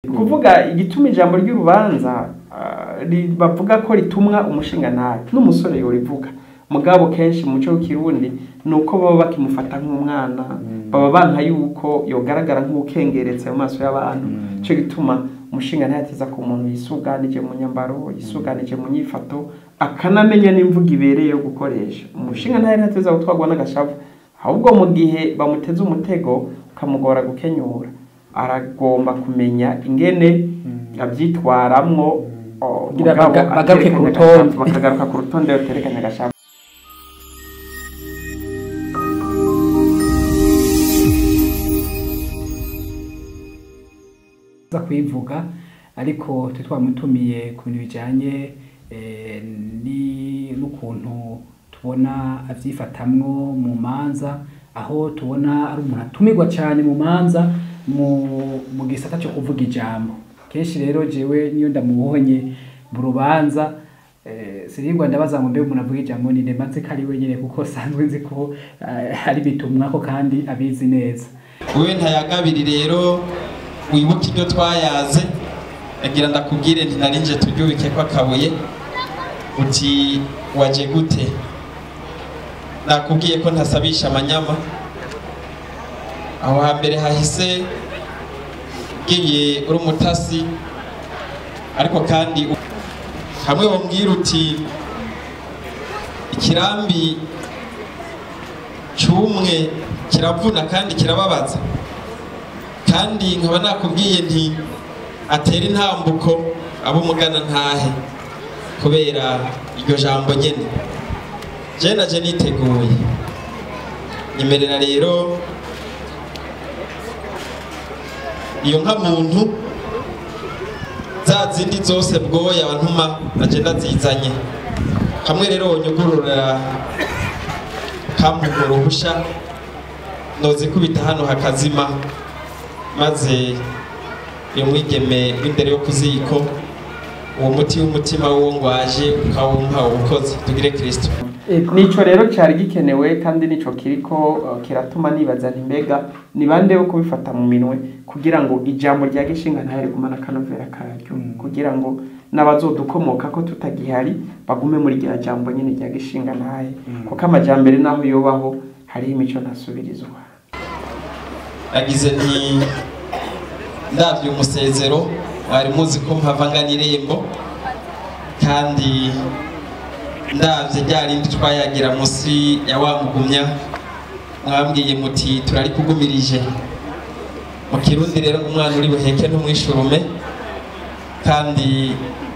Kuvuga igituma ijambo ry'urubanza bavuga ko ritumwa umushingantahe n'umusore yorivuga, mugabo kenshi mu muco w'ikirundi nuko baba bakimufata nk'umwana, baba banka yuko yogaragara nk'ukengeretse mu maso y'abantu. Ico gituma umushingantahe ateza ku muntu yisuganije mu nyambaro, yisuganije mu nyifato, akanamenya n'imvugo ibereye yo gukoresha. Umushingantahe ntateza gutwarwa n'agashavu, ahubwo mu gihe bamuteze umutego ukamugora gukenyura, aragomba kumenya ingene abyitwaramwo, bagaruke ku rutonde, bakagaruka ku rutonde baterekanya agashavu. Za kwivuga ariko twe twamutumiye ku bintu bijanye n'ukuntu tubona avyifatamwo mu manza, aho tubona ari umuntu atumirwa cyane mu manza mu gisata cyo kuvuga ijambo. Kenshi rero jewe niyo ndamubonye mu rubanza, sinigwa ndabaza ngo mbe umuntu avuga ijambo ni nde, nzi ko ari wenyine kuko sanzwe nzi ko ari bitumwako kandi abizi neza. Wewe ntayagabiri rero wibuke ibyo twayaze, agira ndakubwire nti narinje turyubike ko akabuye, uti waje gute? Nakubwiye ko ntasabisha amanyama. Aho hambere hahise ngiye uri umutasi, ariko kandi hamwe wambwira uti ikirambi cyumwe kiravuna kandi kirababaza, kandi nkaba nakubwiye nti atera intambuko abo mugana ntahe kubera iryo jambo nyene. Je naje niteguye, nyemerera rero iyo nka muntu za zindi zose bwoya abantuma naje ndazizanye. Hamwe rero wonyugurura kampugura uruhusha nozikubita hano hakazima, maze uyu mwigeme w'indero yo kuziko uwo muti w'umutima w'uwo ngwaje ukawumpa ubukozi. Tugire Kristo. Nico rero cyari gikenewe kandi nico kiriko kiratuma nibaza nti mbega ni bande bo kubifata mu minwe kugira ngo ijambo rya gishingantahe rigumane akanovera karyo, kugira ngo n'abazodukomoka ko tutagihari bagume muri rya jambo nyine rya gishingantahe, kuko amajambere naho yobaho hariho imico ntasubirizwa. Agize nti ndavye umusezero mwari muzi ko mpava ngana irembo, kandi ndavye ryarindi twayagira musi ya wa mugumya, mwambwiye muti turarikugumirije. Mu kirundi rero umwana uri buheke ntumwishurume, kandi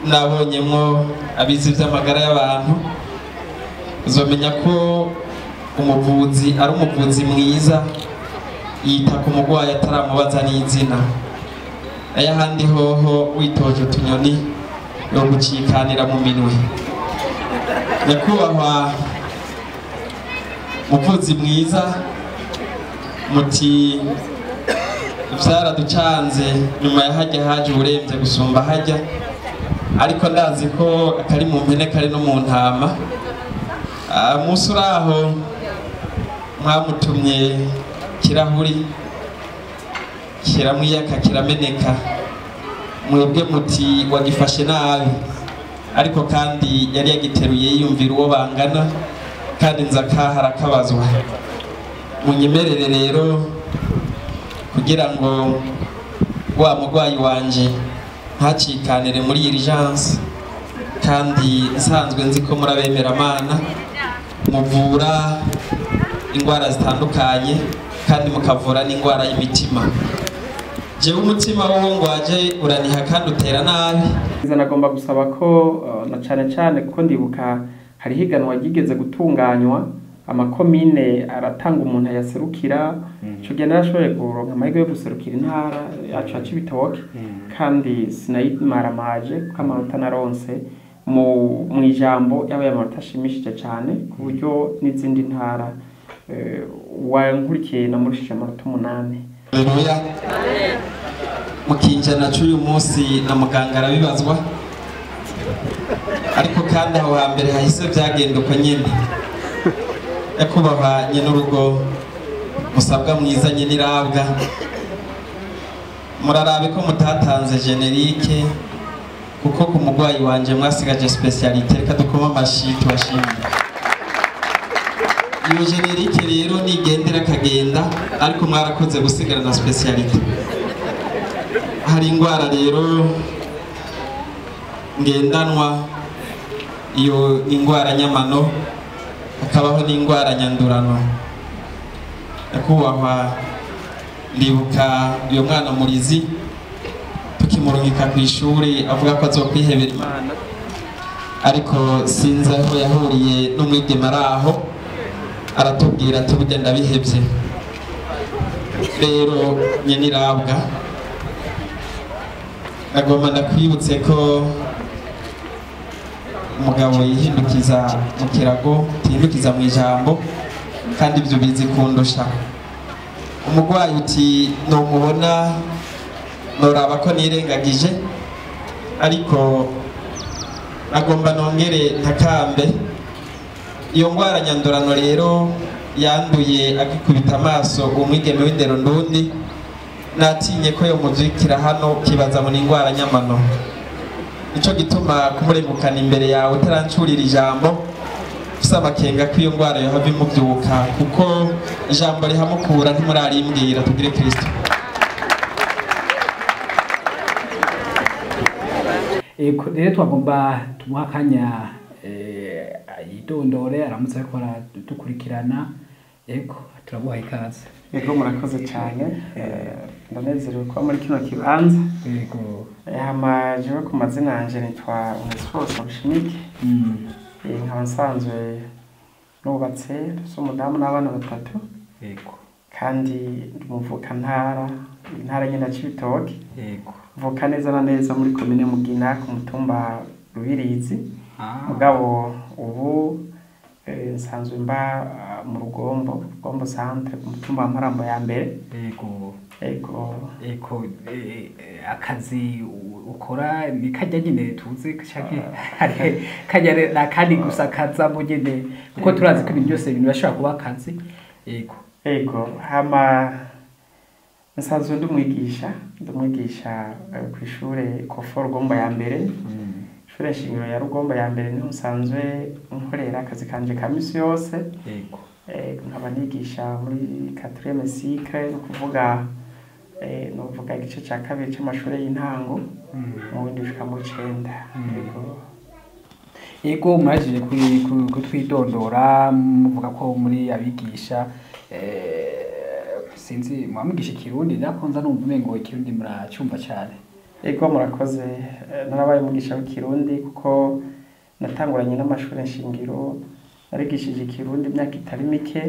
nabonyemwo abizi vy'amagara y'abantu, uzomenya ko umuvuzi ari umuvuzi mwiza yita ku mugwayi ataramubaza n'izina. Aya handi hoho witoje utunyoni yo gucikanira mu minwe. Nyakubahwa muvuzi mwiza, muti vyaraducanze nyuma ya hajya haje uburemvye gusumba hajya, ariko ndazi ko akari mu mpene kari no mu ntama. Umunsi uraho mwamutumye kirahuri kiramwiyaka kirameneka, mwebwe muti wagifashe nabi, ariko kandi yari yagiteruye yiyumvira uwo bangana, kandi nzakaha arakabazwa. Munyemerere rero kugira ngo wa mugwayi wanje ntacikanire muri urgence, kandi nsanzwe nzi ko murabemera Mana, muvura ingwara zitandukanye kandi mukavura n'ingwara y'imitima. Jewe umutima w'uwo ngwaje uraniha kandi utera nabi. Nagomba gusaba ko na cane cane kuko ndibuka hari higanwa ryigeze gutunganywa, amakomine aratanga umuntu ayaserukira. Ico gihe narashoboye kuronka amahirwe yo guserukira intara yacu ya Cibitoke, kandi sinayimaramaje kuko amanota naronse mu ijambo yabaye amanota ashimishije cane, ku buryo n'izindi ntara wankurikiye namurushije amanota 8. Haleluya. Mu kinjana cy'uyu munsi na muganga arabibazwa, ariko kandi aho hambere hahise byagenda uko nyene. Nyakubahwa nyenurugo musabwa mwiza nyenirabwa, Murarabe ko mutatanze générique, kuko ku mugwayi wanje mwasigaje spécialité. Reka dukoma amashi tubashimire. Iyo générique rero nigendera akagenda, ariko mwarakoze gusigara na spécialité. Hari ingwara rero ngendanwa, iyo ingwara nyamano, hakabaho n'ingwara nyandurano. Nyakubahwa, ndibuka uyo mwana murizi tukimurungika ku ishuri avuga ko azokwihebera Imana, ariko sinzi aho yahuriye n'umwigeme ari aho aratubwira ati burya ndabihevye. Rero nyenirabwa, nagomba ndakwibutse ko umugabo yihindukiza mu kirago tihindukiza mu ijambo, kandi ibyo bizi kundusha. Umugwayi uti numubona noraba ko nirengagije, ariko agomba nongere ntakambe. Iyo ngwara nyandurano rero yanduye agikubita amaso umwigeme w'indero ndundi, natinye ko yomuvyikira hano kibaza ngo ni ingwara nyamano. Nico gituma kumurengukana imbere yawe utarancurira ijambo, ufise amakenga ko iyo ngwara yohava imuvyuka, kuko ijambo rihamukura ntimurarimbwira. Tugire Kristo. Ego, rero twagomba tumuha akanya yidondore, aramutse ariko aradukurikirana. Ego, turaguha ikaze. Yego, murakoze cyane. Ndanezerewe kuba muri kino kibanza. Yego. Hama jewe ku mazina yanje nitwa Onesphore Bushimike. Nkaba nsanzwe nubatse, mfise umudamu n'abana batatu. Yego. Kandi ndi umuvukantara, intara nyene ya Cibitoke. Yego. Mvuka neza na neza muri komine Mugina ku mutumba Rubirizi. Mugabo ubu nsanzwe mba mu Rugombo, Rugombo centre, ku mutumba wa Mparambo ya mbere. Yego. Ego. Ego, akazi ukora ni kajya nyine tuzi canke hari kajya na kandi gusa kazamo nyine, kuko turazi ko ibintu byose ibintu bashobora kuba akazi. Yego. Ego, hama nsanzwe ndi umwigisha, kw'ishure Kofor Rugombo ya mbere. Ishure nshingiro ya Rugombo ya mbere niho nsanzwe nkorera akazi kanje ka misi yose. Yego. Nkaba nigisha muri 4e cycle, ni ukuvuga novuga igice ca kabiri c'amashure y'intango, mu w'indwi gushika mu w'icenda. Yego. Yego, murajije kutwidondora, muvuga ko muri abigisha, sinzi mwamwigisha ikirundi, ndakonza numva umengo ikirundi muracumva cyane. Ego, murakoze. Narabaye umugisha w'ikirundi kuko natanguranye n'amashuri nshingiro, narigishije ikirundi imyaka itari mike,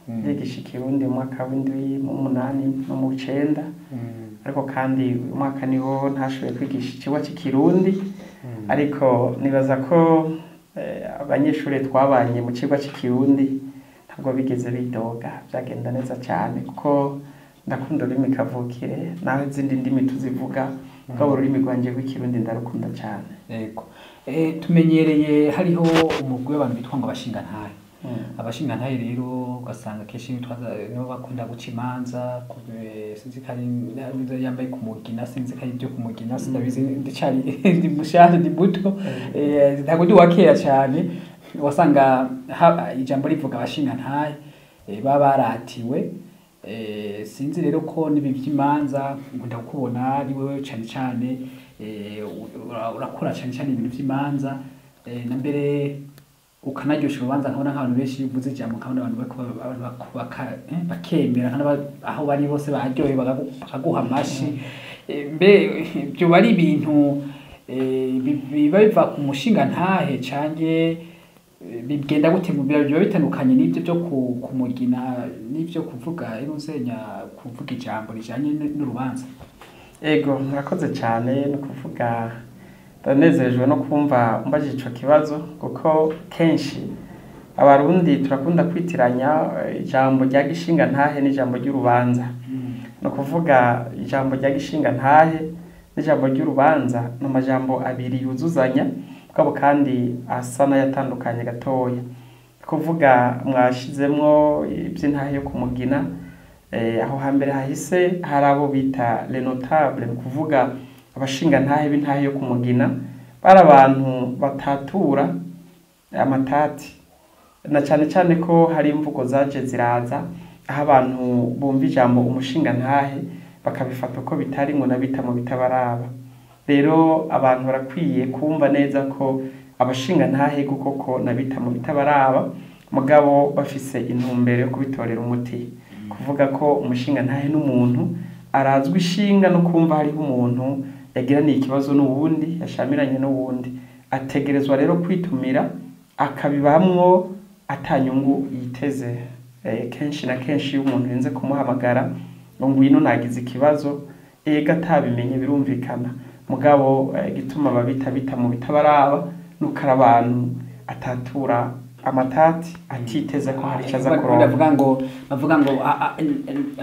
ndigisha ikirundi mu mwaka w'indwi, mu w'umunani no mu w'icenda. Ariko kandi uyu mwaka niwo ntashoboye kwigisha icigwa c'ikirundi, ariko nibaza ko abanyeshuri twabanye mu cigwa c'ikirundi ntabwo bigeze bidoga, byagenda neza cyane kuko ndakunda ururimi kavukire, naho izindi ndimi tuzivuga, mugabo ururimi rwanje rw'ikirundi ndarukunda cyane. Yego. Tumenyereye hariho umugwi w'abantu bitwa ngo abashingantahe. Abashingantahe rero ugasanga kenshi nibo bakunda guca imanza, sinzi ko ari yambaye kumugina, sinzi ko ari ibyo kumugina, sindabizi, ndicari ndi mushasha, ndi muto, ntabwo ndi uwa kera cyane. Wasanga ijambo rivuga abashingantahe, baba baratiwe. Sinzi rero ko nibi by'imanza nkunda kukubona ari wewe cyane cyane, urakora cyane cyane ibintu by'imanza, na mbere ukanaryosha urubanza, nkabona nk'abantu benshi iyo uvuze ijambo nkabona abantu bakemera, nkabona aho bari bose baryohewe bakaguha amashi. Mbe byo bari ibintu biba biva ku mushinga ntahe canke bigenda gute? Mu biba bitandukanye n'ibyo byo kumugina n'ibyo kuvuga iruzenya, kuvuga ijambo rijanye n'urubanza. Ego, murakoze cyane. No kuvuga ndanezerejwe no kumva umbajije ico kibazo, kuko kenshi abarundi turakunda kwitiranya ijambo rya gishinga ntahe n'ijambo ry'urubanza. No kuvuga ijambo rya gishinga ntahe n'ijambo ry'urubanza ni amajambo abiri yuzuzanya, mugabo kandi asa n'ayatandukanye gatoya. Kuvuga mwashizemwo iby'intahe yo kumugina, Aho hambere hahise hari abo bita les notables, ni kuvuga abashingantahe b'intahe yo kumugina, bari abantu batatura amatati, na cyane cyane ko hari imvugo zaje ziraza aho abantu bumva ijambo umushingantahe bakabifata uko bitari, ngo nabita mu bitabaraba. Rero abantu barakwiye kumva neza ko abashingantahe koko nabita mu bitabaraba, mugabo bafise intumbero yo kubitorera umuti. Kuvuga ko umushingantahe n'umuntu arazwi ishinga no kumva hariho umuntu yagiraniye ikibazo n'uwundi, yashamiranye n'uwundi, ategerezwa rero kwitumira akabibamwo atanyungu yiteze. Kenshi na kenshi iyo umuntu yenze kumuhamagara ngo ngwino nagize ikibazo, ega atabimenye birumvikana, mugabo gituma babita bita mu bitabaraba nuko ari abantu atatura amatati atiteze ko hari icyo aza kuronka. Bavuga ngo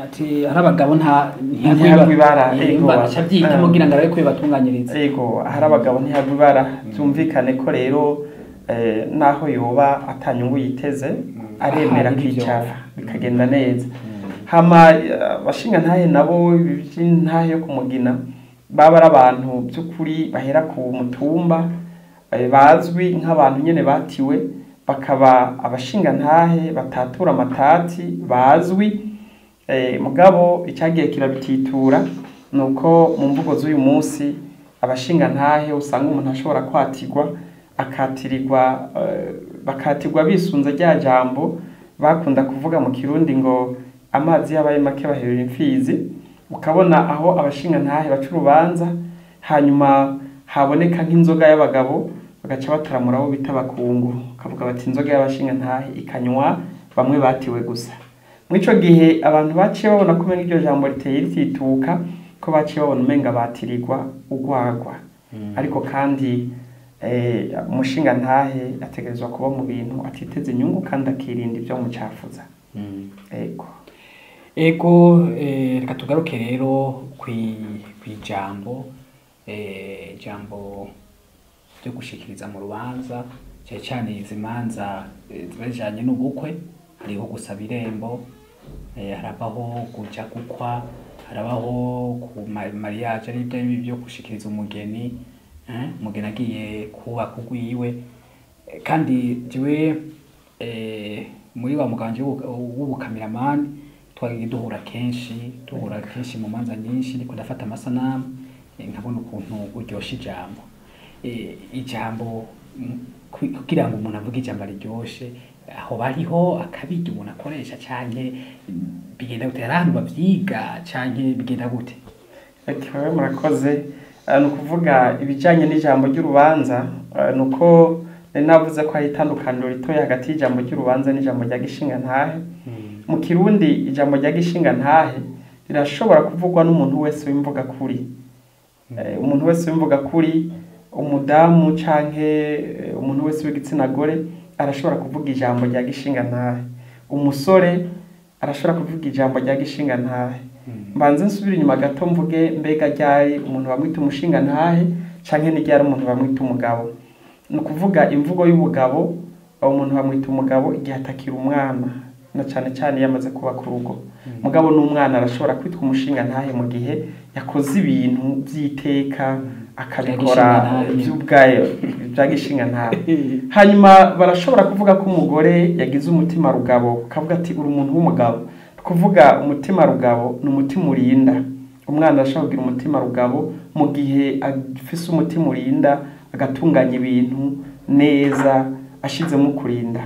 ati hari abagabo nta ntihagwa ibara, ego. Baca byihitamo kugira ngo arabe ko bibatunganyiriza. Ego, hari abagabo ntihagwa ibara, byumvikane ko rero naho yoba atanyungu yiteze aremera kwicara bikagenda neza. Hama abashingantahe nabo by'intahe yo kumugina baba ari abantu by'ukuri bahera ku mutumba, bazwi nk'abantu nyene batiwe, bakaba abashingantahe batatura amatati bazwi. Mugabo icyagiye kirabititura nuko mu mvugo z'uyu munsi abashingantahe usanga umuntu ashobora kwatirwa akatirirwa, bakatirwa bisunze rya jambo bakunda kuvuga mu Kirundi ngo amazi yabaye make baherera imfizi. Ukabona aho abashingantahe baca urubanza, hanyuma haboneka nk'inzoga y'abagabo bagaca bataramura abo bita abakungu, bakavuga bati inzoga y'abashingantahe ikanywa bamwe batiwe gusa. Mw'ico gihe abantu baciye babona ko umenga iryo jambo riteye ritituka, ko baciye babona umenga batirirwa ugwagwa. Ariko kandi umushingantahe ategerezwa kuba mu bintu atiteze inyungu kandi akirinda ibyo mucafuza. Ego. Ego, reka tugaruke rero kwijambo ijambo ryo gushikiriza mu rubanza, cyane cyane izi manza ziba zijanye n'ubukwe. Hariho gusaba irembo, harabaho kuja gukwa, harabaho ku mariage, ari byo byo gushikiriza umugeni, umugeni agiye kubaka ugwiwe. Kandi jewe muri wa muganje w'ubukameramani twagiye duhura kenshi mu manza nyinshi, ndiko ndafata amasanamu, nkabona ukuntu uryosha ijambo. Ijambo kugira ngo umuntu avuge ijambo riryoshe, aho bariho akabirya umuntu akoresha canke bigenda gute? Hari ahantu bavyiga canke bigenda gute? Okay, murakoze. Ni ukuvuga ibijanye n'ijambo ry'urubanza, nuko nari navuze ko hari itandukaniro ritoya hagati y'ijambo ry'urubanza n'ijambo rya gishingantahe. Mu Kirundi ijambo rya gishingantahe rirashobora kuvugwa n'umuntu wese w'imvuga kuri. Umuntu wese w'imvuga kuri, umudamu canke umuntu wese w'igitsina gore arashobora kuvuga ijambo rya gishingantahe. Umusore arashobora kuvuga ijambo rya gishingantahe. Mbanze nsubire inyuma gato mvuge mbega ryari umuntu bamwita umushingantahe canke ni ryari umuntu bamwita umugabo. Ni ukuvuga imvugo y'ubugabo, umuntu bamwita umugabo igihe atakira umwana, na cane cane iyo amaze kubaka urugo. Mugabo n'umwana arashobora kwitwa umushingantahe mu gihe yakoze ibintu by'iteka akabikora by'ubwayo bya gishingantahe. Hanyuma barashobora kuvuga ko umugore yagize umutima rugabo, kavuga ati uri umuntu w'umugabo. Kuvuga umutima rugabo ni umutima urinda. Umwana arashobora kugira umutima rugabo mu gihe afise umutima urinda, agatunganya ibintu neza ashizemo kurinda.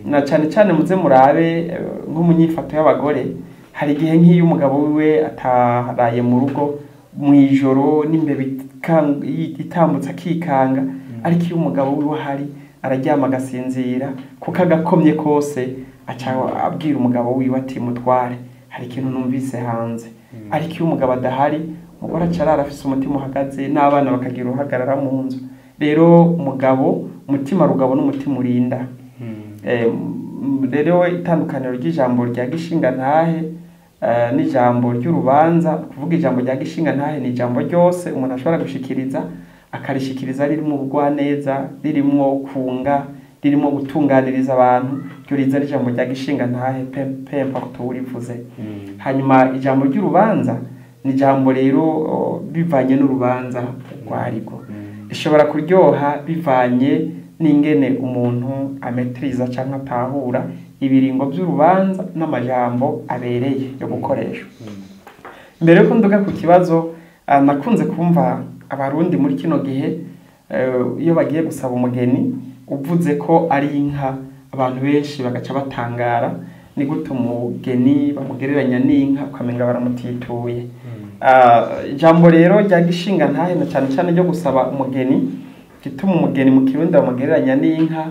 Na cyane cyane muze murabe nko mu nyifato y'abagore, hari igihe nk'iyo umugabo wiwe ataraye mu rugo mu ijoro n'imbeba itambutse akikanga, ariko iyo umugabo wiwe ahari araryama agasinzira, kuko agakomye kose aca abwira umugabo wiwe ati mutware hari ikintu numvise hanze. Ariko iyo umugabo adahari, umugore aca arara afise umutima uhagaze, n'abana bakagira uruhagarara mu nzu. Rero umugabo, umutima rugabo n'umutima urinda. Rero itandukaniro ry'ijambo rya gishingantahe n'ijambo ry'urubanza, kuvuga ijambo rya gishingantahe ni ijambo ryose umuntu ashobora gushikiriza, akarishikiriza ririmo ubugwaneza, ririmo kunga, ririmo gutunganiriza abantu, ryo riza ari ijambo rya gishinga ntahe, peu importe urivuze. Hanyuma ijambo ry'urubanza ni ijambo rero bivanye n'urubanza urwarirwo, ishobora kuryoha bivanye n'ingene umuntu ametiriza cyangwa atahura ibiringo by'urubanza n'amajambo abereye yo gukoresha. Mbere yuko nduga ku kibazo, nakunze kumva abarundi muri kino gihe, iyo bagiye gusaba umugeni, uvuze ko ari inka, abantu benshi bagaca batangara: ni gute umugeni bamugereranya n'inka? Ukamenga baramutituye. Ijambo rero rya gishinga ntahe, na cyane cyane ryo gusaba umugeni, gituma umugeni mu Kirundi bamugereranya n'inka,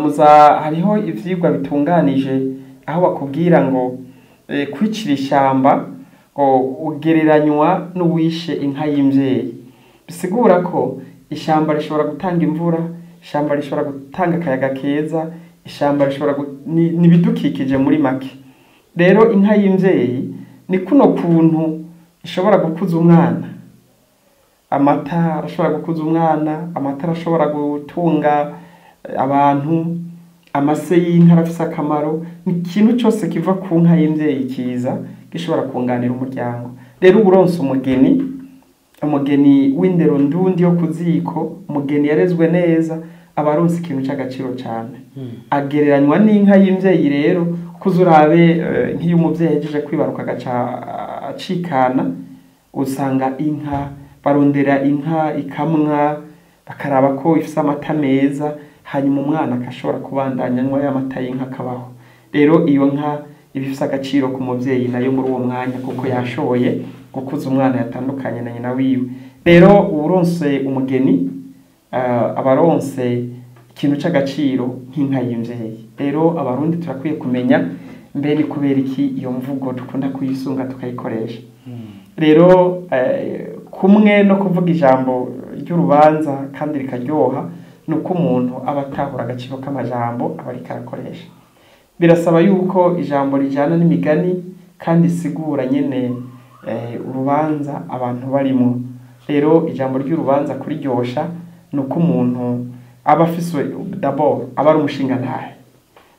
muza hariho ivyigwa bitunganije aho bakubwira ngo kwicira ishyamba ngo ugereranywa n'uwishe inka y'imvyeyi. Bisigura ko ishyamba rishobora gutanga imvura, ishyamba rishobora gutanga akayaga keza, ishyamba rishobora ni ibidukikije muri make. Rero inka y'imvyeyi ni kuno kuntu ishobora gukuza umwana, amata arashobora gukuza umwana, amata arashobora gutunga abantu, amase y'inka arafise akamaro. Ni ikintu cyose kiva ku nka y'imvyeyi kiza gishobora kunganira umuryango. Rero uba uronse umugeni, umugeni w'indero ndundi yo ku ziko, umugeni yarezwe neza, aba aronse ikintu cy'agaciro cyane, agereranywa n'inka y'imvyeyi. Rero kuza urabe, nk'iyo umuvyeyi ahejeje kwibaruka agaca acikana, usanga inka barondera inka ikamwa, bakaraba ko ifise amata meza, hanyuma umwana akashobora kubandanya anywa ya mata y'inka akabaho. Rero iyo nka iba ifise agaciro ku muvyeyi nayo muri uwo mwanya, kuko yashoboye gukuza umwana yatandukanye na nyina wiwe. Rero uwuronse umugeni, aba aronse ikintu c'agaciro nk'inka y'imvyeyi. Rero abarundi turakwiye kumenya mbe ni kubera iki iyo mvugo dukunda kuyisunga tukayikoresha. Rero kumwe no kuvuga ijambo ry'urubanza kandi rikaryoha, ni uko umuntu aba atahura agaciro k'amajambo aba ariko arakoresha. Birasaba yuko ijambo rijana n'imigani kandi isigura nyene urubanza abantu barimo. Rero ijambo ry'urubanza kuriryosha ni uko umuntu aba afise, d'abord aba ari umushingantahe.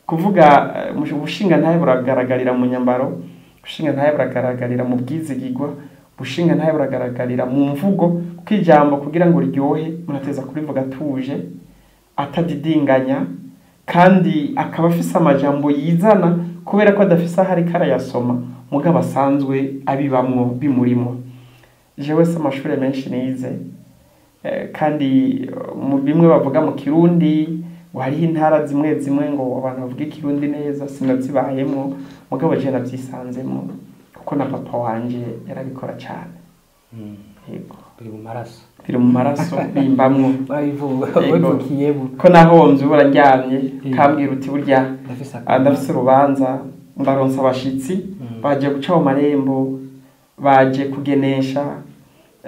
Kuvuga ubushingantahe buragaragarira mu nyambaro, ubushingantahe buragaragarira mu bwizigirwa, ubushingantahe buragaragarira mu mvugo, kuko ijambo kugira ngo riryohe munateza kurivuga atuje, atadidinganya, kandi akaba afise amajambo yizana kubera ko adafise aho ariko arayasoma, mugabo asanzwe abibamwo bimurimo. Jewe se amashure menshi nize, kandi mu bimwe bavuga mu Kirundi ngo hariho intara zimwe zimwe ngo abantu bavuga Ikirundi neza, sinazibayemwo, mugabo je navyisanzemwo kuko na papa wanje yarabikora cane. Yego. Biri mu maraso. Biri mu maraso, bimbamwo. Babivuga. Yego. Wabivukiyemo. Ko nahomvye ubura ndyamye, kambwira uti burya ndafise ndafise urubanza, ndaronsa abashitsi, baje guca mu marembo, baje kugenesha,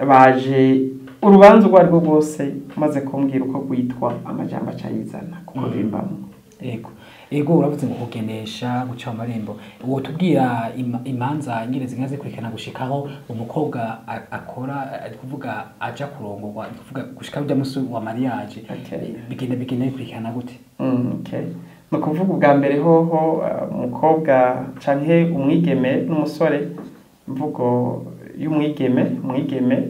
baje urubanza urwo arirwo rwose, maze kumbwira uko rwitwa, amajambo acayizana kuko bimbamwo. Ego, uravuze ngo kugenesha, guca mu marembo. Wotubwira imanza ingene zigenda zikurikirana gushikaho umukobwa akora, ari kuvuga aja kurongorwa, ni kuvuga gushika urya musi wa mariage? Bigenda bikurikirana gute? Okay. Ni ukuvuga ubwa mbere hoho, umukobwa canke umwigeme n'umusore, imvugo y'umwigeme, umwigeme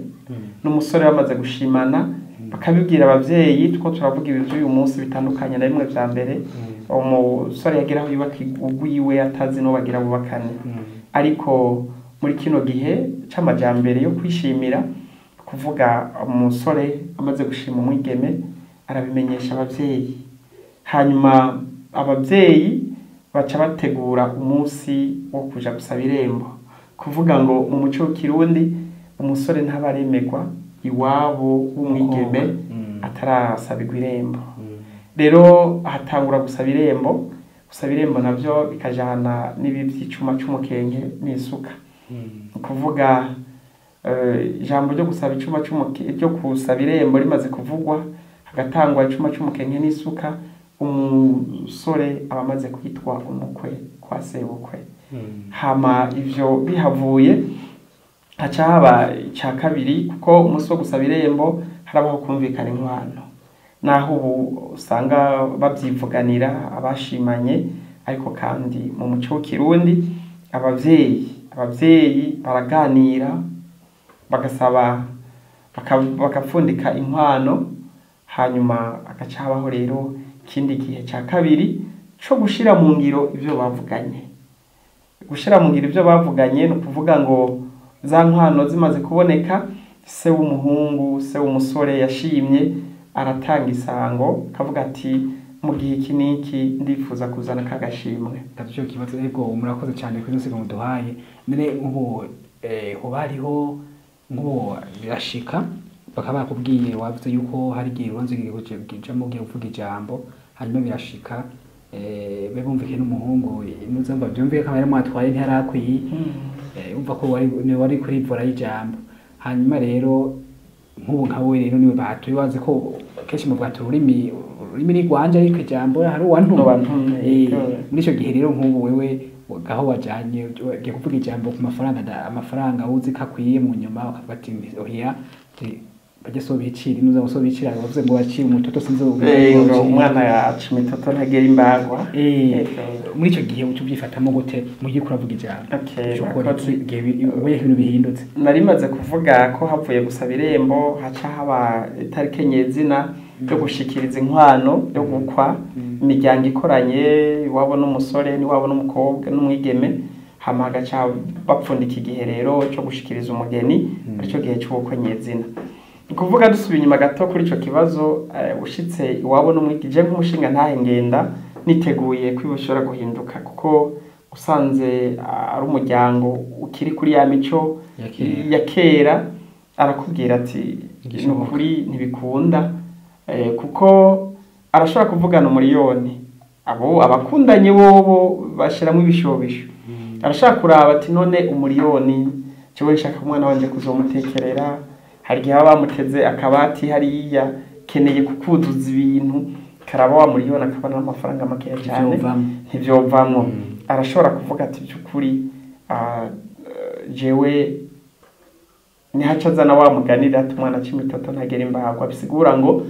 n'umusore bamaze gushimana bakabibwira abavyeyi, two turavuga ibi vy'uyu munsi bitandukanye na bimwe vya mbere. Umusore yagira aho yubaka ugwiwe atazi n'uwo bagira bubakane, ariko muri kino gihe c'amajambere yo kwishimira, kuvuga umusore amaze gushima umwigeme arabimenyesha abavyeyi, hanyuma abavyeyi baca bategura umunsi wo kuja gusaba irembo. Kuvuga ngo mu muco w'ikirundi umusore ntabaremegwa iwabo w'umwigeme atarasabirwa irembo. Rero hatangura gusaba irembo. Gusaba irembo navyo bikajana n'ibi vy'icuma c'umukenke n'isuka. Ni ukuvuga ijambo ryo gusaba icuma c'umuke, ryo gusaba irembo rimaze kuvugwa, hagatangwa icuma c'umukenke n'isuka, umusore aba amaze kwitwa umukwe kwa sebukwe. Hama ivyo bihavuye haca haba icya kabiri, kuko umunsi wo gusaba irembo harabaho kumvikana inkwano. Naho ubu usanga babyivuganira abashimanye, ariko kandi mu muco w'ikirundi abavyeyi baraganira, bagasaba, bagapfundika inkwano, hanyuma agaca habaho rero ikindi gihe ca kabiri co gushira mu ngiro ivyo bavuganye. Gushira mu ngiro ivyo bavuganye ni ukuvuga ngo za nkwano zimaze kuboneka, se w'umuhungu, se w'umusore yashimye aratanga isango, akavuga ati mu gihe iki n'iki ndifuza kuzana ka gashimwe. Icyo kibazo, ego, murakoze cyane kuri ino muduhaye. None nk'ubu hoba hariho nk'ubu birashika bakaba bakubwiye, wavuze yuko hari igihe urubanza ujamo ugiye kuvuga ijambo, hanyuma birashika be bumvikanye n'umuhungu, nuzumva byumvike ko amahera mwatwaye ntiyarakwiye, umva ko wari kuri vora y'ijambo. Hanyuma rero nk'ubu nka wowe rero niwe batuye, wazi ko kenshi mu bwato ururimi ni rwanje, ariko ijambo hari uwantumye. Muri icyo gihe rero nk'ubu wewe gaho wajanye ugiye kuvuga ijambo ku mafaranga, amafaranga uzi ko akwiye, mu nyuma bakavuga ati oya, bajya so bicira inuza so bicira, bavuze ngo baciye umutoto, sinzi. Ngo umwana yaca imitoto ntagera imbagwa. Muri icyo gihe uca ubyifatamo gute mu gihe uravuga ijambo? Igihe ubonye ibintu bihindutse. Nari maze kuvuga ko havuye gusaba irembo haca haba itariki nyezina yo gushikiriza inkwano yo gukwa, imiryango ikoranye, iwabo n'umusore n'iwabo n'umukobwa n'umwigeme, hama hagaca bapfundika igihe rero cyo gushikiriza umugeni, aricyo gihe cy'ubukwe nyezina. Ni ukuvuga dusubiye inyuma gato kuri ico kibazo, ushitse iwabo n'umwigije nk'umushinga ntahe ngenda niteguye ko bishobora guhinduka, kuko usanze ari umuryango ukiri kuri ya mico ya kera, arakubwira ati ni ukuri ntibikunda, kuko arashobora kuvugana umuriyoni, abo abakundanye bobo bashiramo ibishobisho. Arashaka kuraba ati none umuriyoni jewe nshaka umwana wanje kuzomutekerera, hari igihe baba bamuteze akabati hariya keneye kukuzuza ibintu, karaba wa muriyoni akabona amafaranga makeya cyane ntivyovamwo. Arashobora kuvuga ati by'ukuri jewe nihaca azana wa muganira ati umwana c'imitoto ntagera imbagwa, bisigura ngo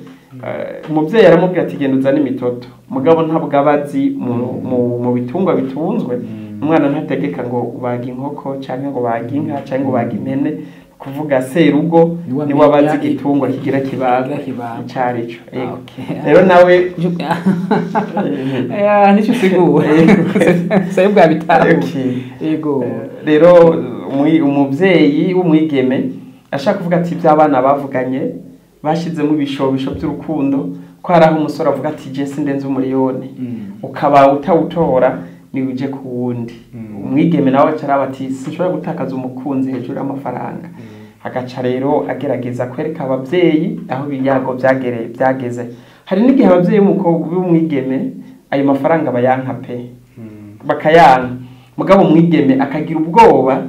umuvyeyi aramubwira ati genda uzane imitoto, mugabo ntabwo aba azi mu bitungwa bitunzwe. Umwana ntategeka ngo ubaga inkoko canke ngo ubaga inka canke ngo ubaga impene, kuvuga serugo niwe abazi igitungwa kigira kibaga icarico. Ego rero nawe nico usigura sayo bwa bitaro. Ego rero umuvyeyi w'umwigeme ashaka kuvuga ati ivy'abana bavuganye bashizemo ibishobisho by'urukundo, ko hari aho umusore avuga ati je sindenze umuriyoni, ukaba utawutora ni uje ku wundi. Umwigeme nawe acaraba ati sinshobora gutakaza umukunzi hejuru y'amafaranga, agaca rero agerageza kwereka abavyeyi aho ibiyago byageze. Hari n'igihe abavyeyi b'umukobwa b'umwigeme ayo mafaranga bayanka pe, bakayanka, mugabo umwigeme akagira ubwoba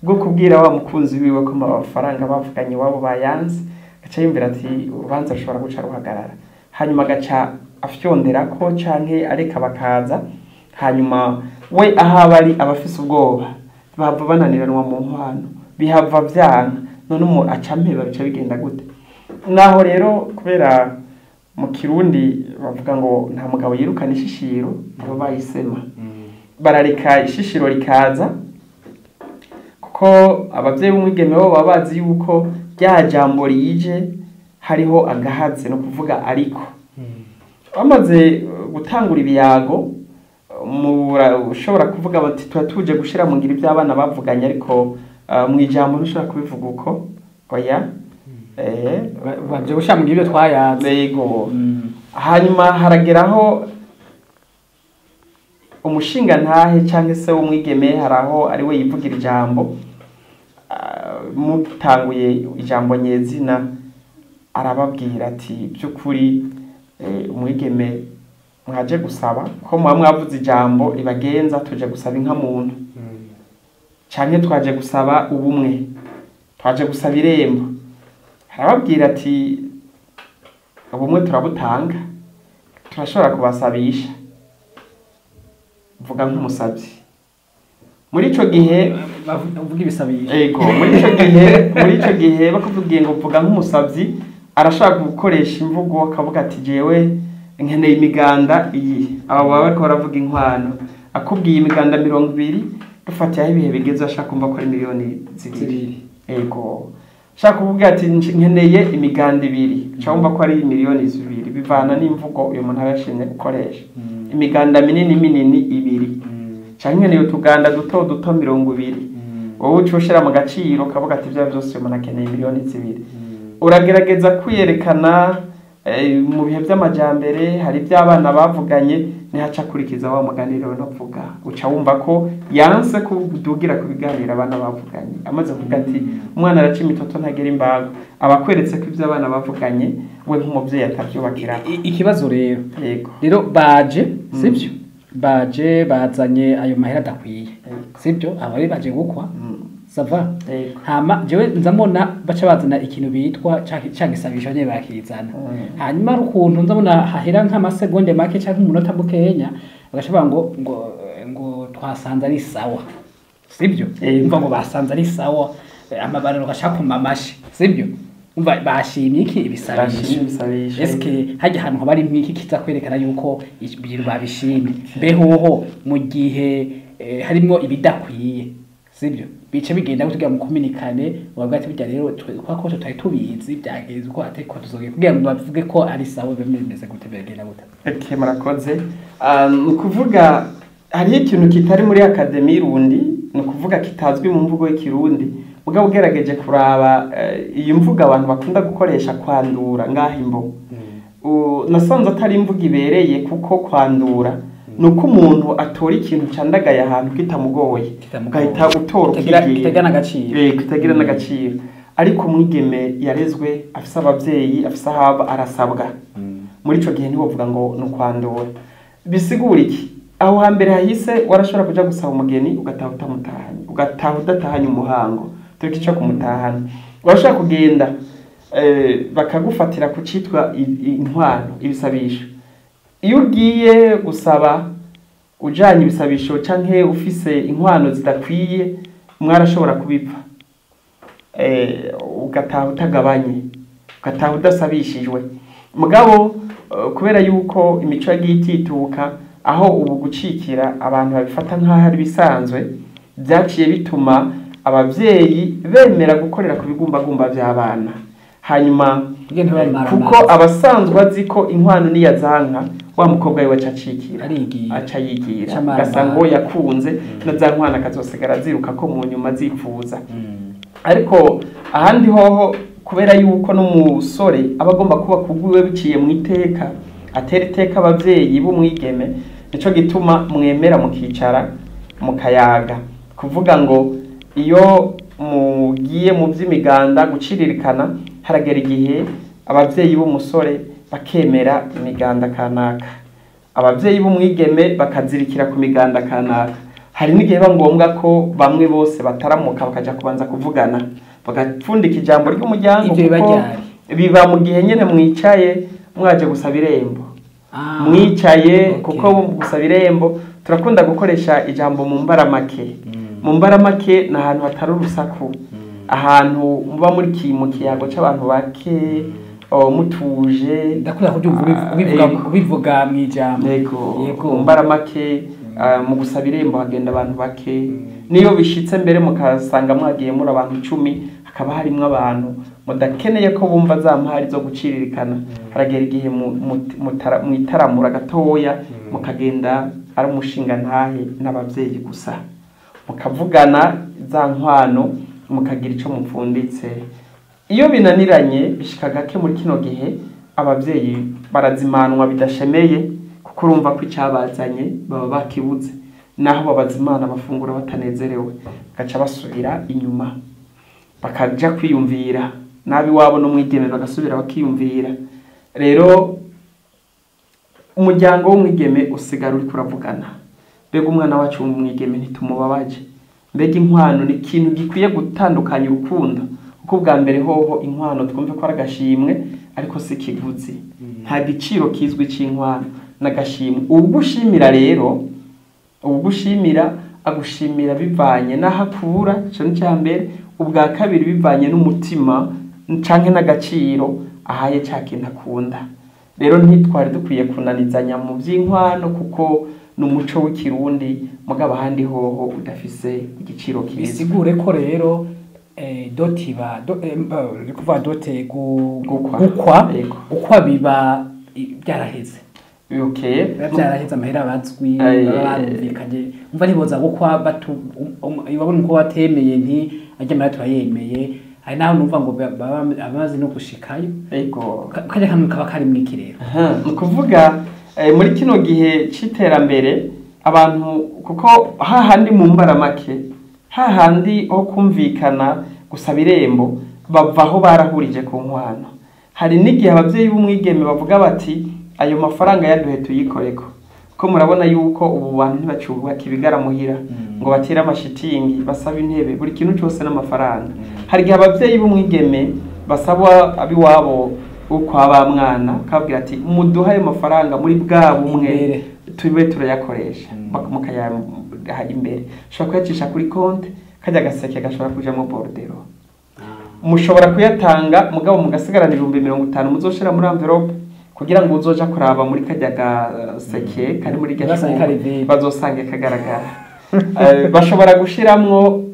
bwo kubwira wa mukunzi wiwe ko amafaranga bavuganye wabo bayanze, agaca yumvira ati urubanza rushobora guca ruhagarara, hanyuma agaca afyondera ko canke areka bakaza, hanyuma we aho ari abafise ubwoba bava bananiranwa mu nkwano, bihava vyanka, none umu aca mpeba bica bigenda gute? Naho rero kubera mu Kirundi bavuga ngo nta mugabo yirukana ishishiro, abo bayisema barareka ishishiro rikaza, kuko abavyeyi b'umwigeme bo baba bazi yuko rya jambo rije hariho agahaze, no kuvuga ariko bamaze gutangura ibiyago ushobora kuvuga bati tuba tuje gushira mu ngiro iby'abana bavuganye, ariko mu ijambo ntushobora kubivuga uko, oya baje gushira mu ngiro ibyo twayaze. Yego. Hanyuma harageraho umushinga ntahe cyangwa se w'umwigeme, hari aho ari we yivugira ijambo, mutanguye ijambo nyezina arababwira ati by'ukuri umwigeme mwaje gusaba ko muba mwavuze ijambo ribagenza, tuje gusaba inka muntu, canke twaje gusaba ubumwe, twaje gusaba irembo. Arababwira ati ubumwe turabutanga, turashobora kubasabisha, mvuga nk'umusabyi. Muri ico gihe uvuga ibisabisho. Ego, muri ico gihe bakubwiye ngo mvuga nk'umusabyi, Arashaka gukoresha imvugo akavuga ati jewe nkeneye imiganda iyi, aba baba bariko baravuga inkwano, akubwiye imiganda 20, dufatiye aho ibihe bigeze ashaka kumva ko ari 2 miliyoni. Ego, shaka kuvuga ati nkeneye imiganda 2, cyangwa ko ari 2 miliyoni, bivana n'imvugo uyu muntu aba yashimye gukoresha. Imiganda minini minini 2, canke nkeneye utuganda duto duto 20. Wowe uca ushira mu gaciro ukavuga ati ibyo byose uyu muntu akeneye 2 miliyoni. Uragerageza kwiyerekana mu bihe by'amajambere, hari ibyo abana bavuganye, nihaca akurikiza wa mugani rero navuga, uca wumva ko yanse kudugira ku biganiro abana bavuganye. Amaze kuvuga ati umwana araca imitoto ntagera imbago, aba akweretse ko ibyo abana bavuganye we nk'umubyeyi atabyubakira. Ikibazo rero, Yego. rero baje, sibyo, baje bazanye ayo mahera adakwiye, sibyo, abari baje gukwa, ça va? Yego. Hama jewe nzamona baca bazana ikintu bitwa ca gisabisho nyene, bakizana. Hanyuma ari ukuntu nzabona hahera nk'amasegonde make canke umunota mukenya, bagaca bavuga ngo twasanze ari sawa, sibyo? Yego. Umva ngo basanze ari sawa, amabariro gashaka amashi, sibyo? Umva bashimye iki? Bashimye Ibisabisho. Ibisabisho. Eske hajya ahantu haba ari mwiki kiza kwerekana yuko ibintu babishimye? Behoho mu gihe harimwo ibidakwiye, sibyo, bice bigenda kugira ngo mukominikane, bavuga ati burya rero kwa ko tutari tubizi byagenze uko, ateko tuzogiye kugira ngo bavuge ko ari sawa, bimeze gute, bigenda gute? Okay, murakoze. Ni ukuvuga hariho ikintu kitari muri académie Rundi, ni ukuvuga kitazwi mu mvugo y'ikirundi, mugabo ugerageje kuraba iyi mvugo abantu bakunda gukoresha, kwandura ngaho imbo, nasanze atari imvugo ibereye, kuko kwandura ni uko umuntu atora ikintu candagaye ahantu kitamugoye, Kitamugoye. ugahita utora ukigira. Kitagira n'agaciro. Kitagira n'agaciro. Ariko umwigeme yarezwe, afise abavyeyi, afise ahaba, arasabwa. Muri ico gihe ntiwovuga ngo ni ukwandura. Bisigura iki? Aho hambere hahise warashobora kuja gusaba umugeni ugataha utamutahanye, ugataha udatahanye umuhango, tureke ico kumutahana. Warashobora kugenda bakagufatira ku citwa intwano, ibisabisho. Iyo ugiye gusaba ujanye ibisabisho canke ufise inkwano zidakwiye, mwarashobora kubipfa, ugataha utagabanye, ugataha udasabishijwe. Mugabo kubera yuko imico yagiye itituka, aho ubu gucikira abantu babifata nk'aho ari bisanzwe, byaciye bituma abavyeyi bemera gukorera ku bigumbagumba vy'abana. Hanyuma Kugira ntibamare kuko amazi. abasanzwe azi ko inkwano niyazanka wa mukobwa wiwe aca acikira, Arigira. aca yigira, Aca amara ugasanga amara. uwo yakunze na za nkwano akazosigara aziruka ko mu nyuma azipfuza. Ariko ahandi hoho, kubera yuko n'umusore aba agomba kuba kugwiwe biciye mu iteka, atera iteka abavyeyi b'umwigeme, nico gituma mwemera mukicara mukayaga. Kuvuga ngo iyo mugiye mu vy'imiganda guciririkana, haragera igihe abavyeyi b'umusore bakemera imiganda kanaka, abavyeyi b'umwigeme bakazirikira ku miganda kanaka. Hari n'igihe biba ngombwa ko bamwe bose bataramuka bakaja kubanza kuvugana, bagapfundika ijambo ry'umuryango. Ivyo biba Kuko ryari? Biba mu gihe nyene mwicaye mwaje gusaba irembo. Ah, Mwicaye, kuko gusaba irembo turakunda gukoresha ijambo mu mbaramake. Mu mbaramake ni ahantu hatari urusaku, ahantu muba muri mu kiyago c'abantu bake, mutuje. Ndakunda kubyumva ubivuga, Yego. ubivuga mu ijambo. Yego. Yego. Mu mbaramake, mu gusaba irembo hagenda abantu bake. Niyo bishitse mbere mukasanga mwagiye muri abantu 10, hakaba harimwo abantu mudakeneye ko bumva za mpari zo guciririkana, haragera igihe mwitaramura gatoya, mukagenda ari umushinga ntahe n'abavyeyi gusa, mukavugana za nkwano, mukagira ico mupfunditse. Iyo binaniranye, bishika gake muri kino gihe, abavyeyi barazimanwa bidashemeye, kuko urumva ko icyabazanye baba bakibuze. Naho babazimana bafungura batanezerewe, bagaca basubira inyuma, bakaja kwiyumvira nabi wabo n'umwigeme, bagasubira bakiyumvira. Rero umuryango w'umwigeme usigara uriko uravugana: mbega umwana wacu w'umwigeme ntitumubabaje? Mbega inkwano ni ikintu gikwiye gutandukanya urukundo? Kuko ubwa mbere hoho inkwano twumve ko ari agashimwe, ariko si ikiguzi. Nta giciro kizwi c'inkwano, n'agashimwe. Uwugushimira rero, uwugushimira agushimira bivanye n'aho akura, ico ni mbere. Ubwa kabiri, bivanye n'umutima canke n'agaciro. ahaye ca kintu akunda. Rero ntitwari dukwiye kunanizanya mu by'inkwano kuko ni umuco w'ikirundi, mugabo ahandi hoho udafise igiciro kiza. Bisigure ko rero dot iba kuva dot gukwa gukwa biba byaraheze. Okay. Biba byaraheze, amahera bazwi baba barumvikanye, umva ntiboza gukwa babona uko batemeye nti ajya amahera turayemeye. Hari naho numva ngo bamaze no gushikayo. Ego. Kajya kamwe kaba kari mu iki rero. Ni ukuvuga muri kino gihe c'iterambere abantu, kuko hahandi mu mbaramake, hahandi ho kumvikana gusaba irembo, bavaho barahurije ku nkwano. Hari n'igihe abavyeyi b'umwigeme bavuga bati ayo mafaranga yaduhe tuyikoreko, ko murabona yuko ubu bantu ntibacubaka ibigara muhira ngo batere amashitingi, basaba intebe, buri kintu cyose n'amafaranga. Hari igihe abavyeyi b'umwigeme basaba abiwabo ukwa ba mwana, kabwira ati muduhe ayo mafaranga muri bwa bumwe tube turayakoresha, mukayaha imbere. Ushobora kuyacisha kuri konti, kajya gaseke gashobora kujamo bordereau. Mushobora kuyatanga mugabo mugasigarana 50,000 muzoshira muri envelope kugira ngo uzoja kuraba muri kajya gaseke kari muri gashubu bazosange kagaragara. Bashobora gushiramwo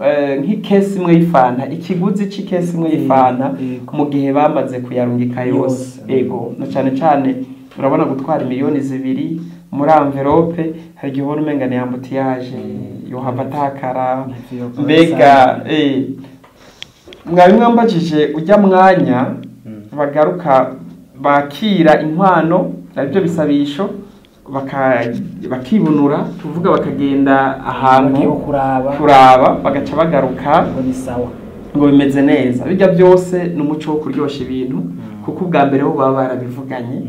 nk'ikesi imwe y'ifanta, ikiguzi c'ikesi imwe y'ifanta mu gihe bamaze kuyarungika yose. Ego, na cane cane urabona gutwara 2 miliyoni muri envelope, hari igihe ubona umenga ni embouteillage yohava atakara. Mbega mwari mwambajije ujya mwanya bagaruka bakira inkwano, aribyo bisabisho, bakibunura tuvuga, bakagenda ahantu kuraba, bagaca bagaruka ngo bimeze neza. Bijya byose ni umuco wo kuryosha ibintu, kuko ubwa mbere bo baba barabivuganye,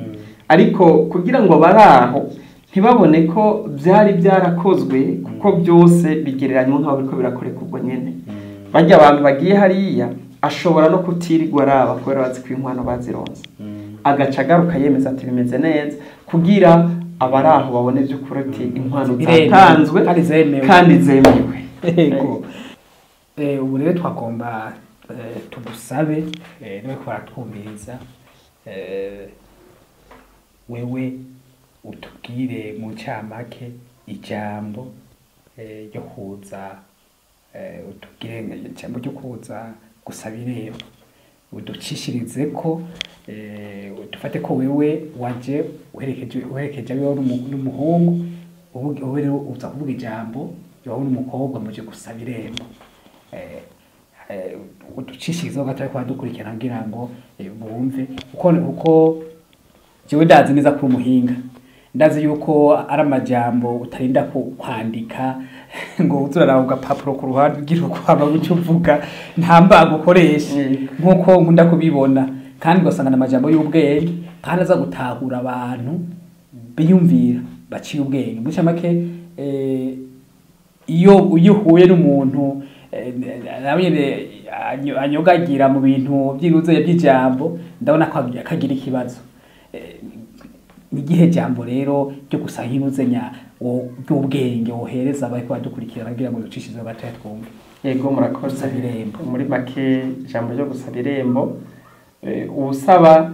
ariko kugira ngo baraho ntibabone ko byari byarakozwe, kuko byose bigereranywa nk'aho biriko birakoreka ubwo nyene. Bajya abantu bagiye hariya ashobora no kutirirwa araba, kubera bazi ko inkwano bazironse, agaca agaruka yemeza ati bimeze neza, kugira abari aho babone by'ukuri ati inkwano zatanzwe kandi zemewe. Yego. Ubu rero twagomba tugusabe niwe ko baratwumviriza, wewe utubwire mu ncamake ijambo ryo kuza, utubwire ijambo ryo kuza gusaba irembo, uducishirize ko dufate ko wewe waje uherekeje abiwe n'umuhungu, wowe rero uza kuvuga ijambo wowe n'umukobwa muje gusaba irembo, uducishirizeho gato ariko badukurikirana kugira ngo bumve uko jewe ndazi neza ko umuhinga, ndazi yuko ari amajambo utarinda kwandika ngo uzuraraba ugapapuro ku ruhande ugira ukwama icyo uvuga, nta mbago ukoresha nk'uko nkunda kubibona, kandi ugasanga amajambo y'ubwenge kandi aza gutahura abantu biyumvira baciye ubwenge. Muri make iyo uhuye n'umuntu nawe nyene anyogagira mu bintu by'iruze by'ijambo, ndabona ko akagira ikibazo. Ni igihe jambo rero ryo gusa nk'inuzenya ry'ubwenge wohereza abariko badukurikirana kugira ngo ducishize gatoya twumve? Yego, murakoze. Gusaba irembo. Muri make, ijambo ryo gusaba irembo, uwusaba,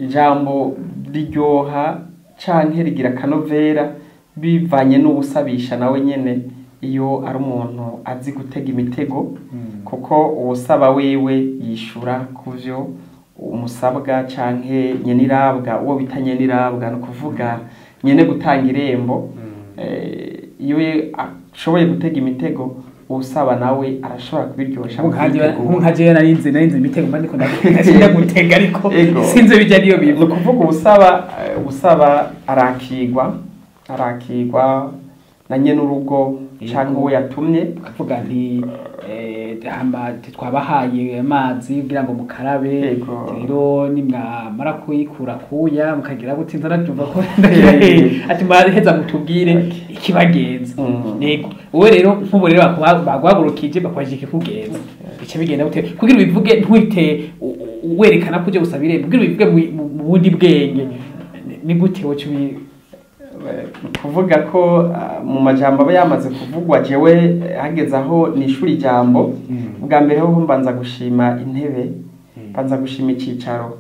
ijambo riryoha canke rigira akanovera bivanye n'uwusabisha nawe nyene, iyo ari umuntu azi gutega imitego, kuko uwusaba wewe yishura kuvyo umusabwa canke nyenirabwa, uwo bita nyenirabwa, ni ukuvuga nyene gutanga irembo. Iyo ashoboye gutega imitego, uwusaba nawe arashobora kubiryosha mu kwitegura. Nka jewe narinzi imitego mba ndiko ndagenda gutega, ariko sinzi bijya niyo Ni biva. ukuvuga uwusaba arakigwa na nyene urugo canke uwo yatumye. Ukavuga nti hama twabahaye amazi kugira ngo mukarabe, rero nimwamara kuyikura kuya mukagira gute, ntarabyumva ko ati muraheza mutubwire ikibagenza. Yego, wowe rero nk'ubu rero baguhagurukije bakubajije ikikugenza, bica bigenda gute kugira ubivuge ntuhite werekana ko uje gusaba irembo, kugira ubivuge mu bundi bwenge, ni gute woca Kuvuga ko mu majambo aba yamaze kuvugwa, jewe hageze aho nishura ijambo, bwa mbere ho mbanza gushima intebe. Banza gushima icicaro.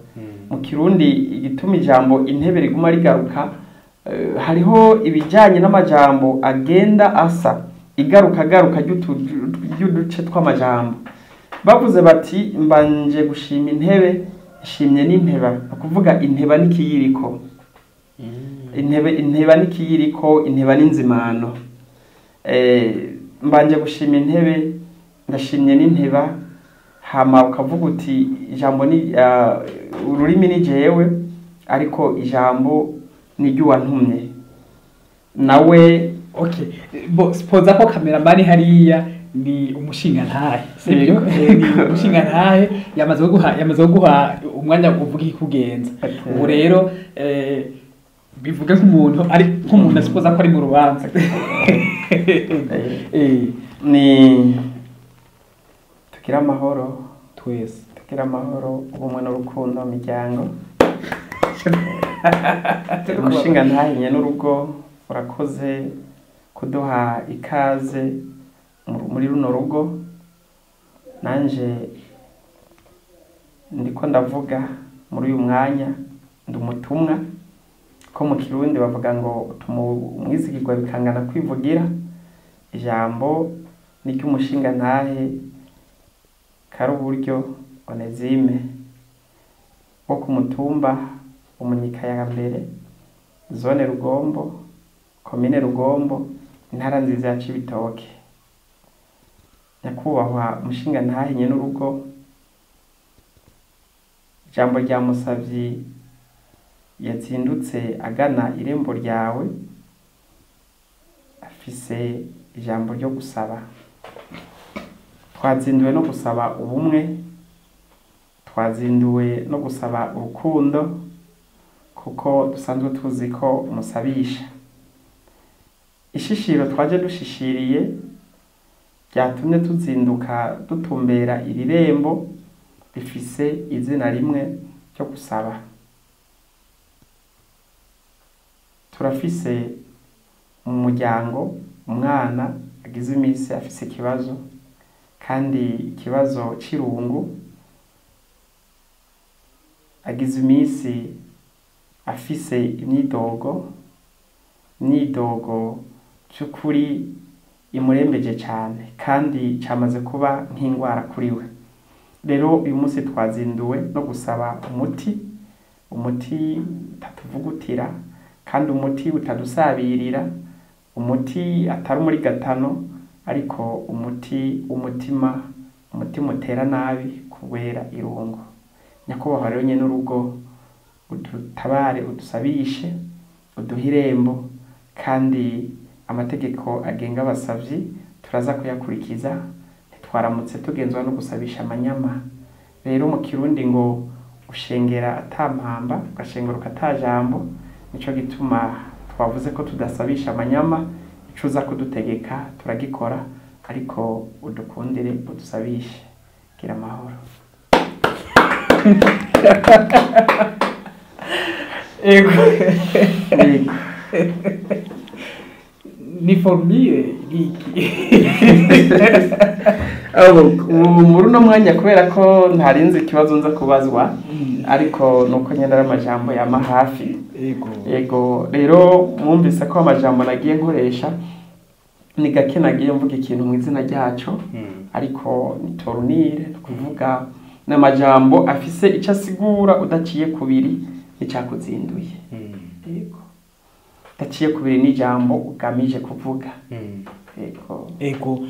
Mu Kirundi igituma ijambo intebe riguma rigaruka, hariho ibijanye n'amajambo agenda asa igaruka garuka ry'uduce tw'amajambo. Bavuze bati mbanje gushima intebe, nshimye n'inteba, ukuvuga inteba n'ikiyiriko. Inteba n'ikiyiriko, inteba n'inzimano. Mbanje gushima intebe, ndashimye n'inteba. Hama ukavuga uti ijambo ni ururimi ni jewe, ariko ijambo ni ry'uwantumye nawe. Okay, bo spoza ko cameraman hariya ni umushinga ntahe, sibyo? Ni umushinga ntahe yamaze guha umwanya uvuga ikugenza. Ubu rero bivuge nk'umuntu ari nk'umuntu asipoza ko ari mu rubanza. Ni tugira amahoro twese, tugira amahoro, ubumwe n'urukundo mu miryango. Umushinga ntahinye n'urugo, urakoze kuduha ikaze muri runo rugo. Nanje ndiko ndavuga muri uyu mwanya ndi umutumwa, ko mu Kirundi bavuga ngo umwizigirwa bikangana kwivugira. Ijambo ni ry'umushinga ntahe Karuburyo Onezime wo ku mutumba Umunyika ya mbere, zone Rugombo, komine Rugombo, intara nziza ya Cibitoke. Nyakubahwa umushinga ntahe n'urugo, ijambo rya musavyi yazindutse agana irembo ryawe, afise ijambo ryo gusaba. Twazinduwe no gusaba ubumwe, twazinduwe no gusaba urukundo, kuko dusanzwe tuzi ko umusabisha. Ishishiro twaje dushishiriye ryatumye tuzinduka dutumbera iri rembo rifise izina rimwe ryo gusaba. Turafise mu muryango umwana agize iminsi afise ikibazo, kandi ikibazo c'irungu, agize iminsi afise imyidogo by'ukuri imurembeje cyane, kandi cyamaze kuba nk'ingwara kuri we. Rero uyu munsi twazinduwe no gusaba umuti, umuti utatuvugutira, kandi umuti utadusabirira, umuti atari muri gatano, ariko umuti w'umutima, umutima utera nabi kubera irungu. Nyakubahwa rero nyene urugo, udutabare, udusabishe, uduhe irembo, kandi amategeko agenga abasavyi turaza kuyakurikiza. Ntitwaramutse tugenzwa no gusabisha amanyama. Rero mu Kirundi ngo ushengera atampamba, ugashenguruka atajambo. Nico gituma twavuze ko tudasabisha amanyama. Ico uza kudutegeka turagikora, ariko udukundire udusabishe. Gira amahoro. Ego. Ni formule iki? Muri uno mwanya kubera ko ntarinze ikibazo nza kubazwa, ariko nuko nyenda ari amajambo yama hafi. Ego rero mwumvise ko amajambo nagiye nkoresha ni gake nagiye mvuga ikintu mu izina ryaco, ariko ni torunire, kuvuga n'amajambo afise ico asigura udaciye kubiri icakuzinduye. Yego, udaciye kubiri n'ijambo ugamije kuvuga. Yego. Ego,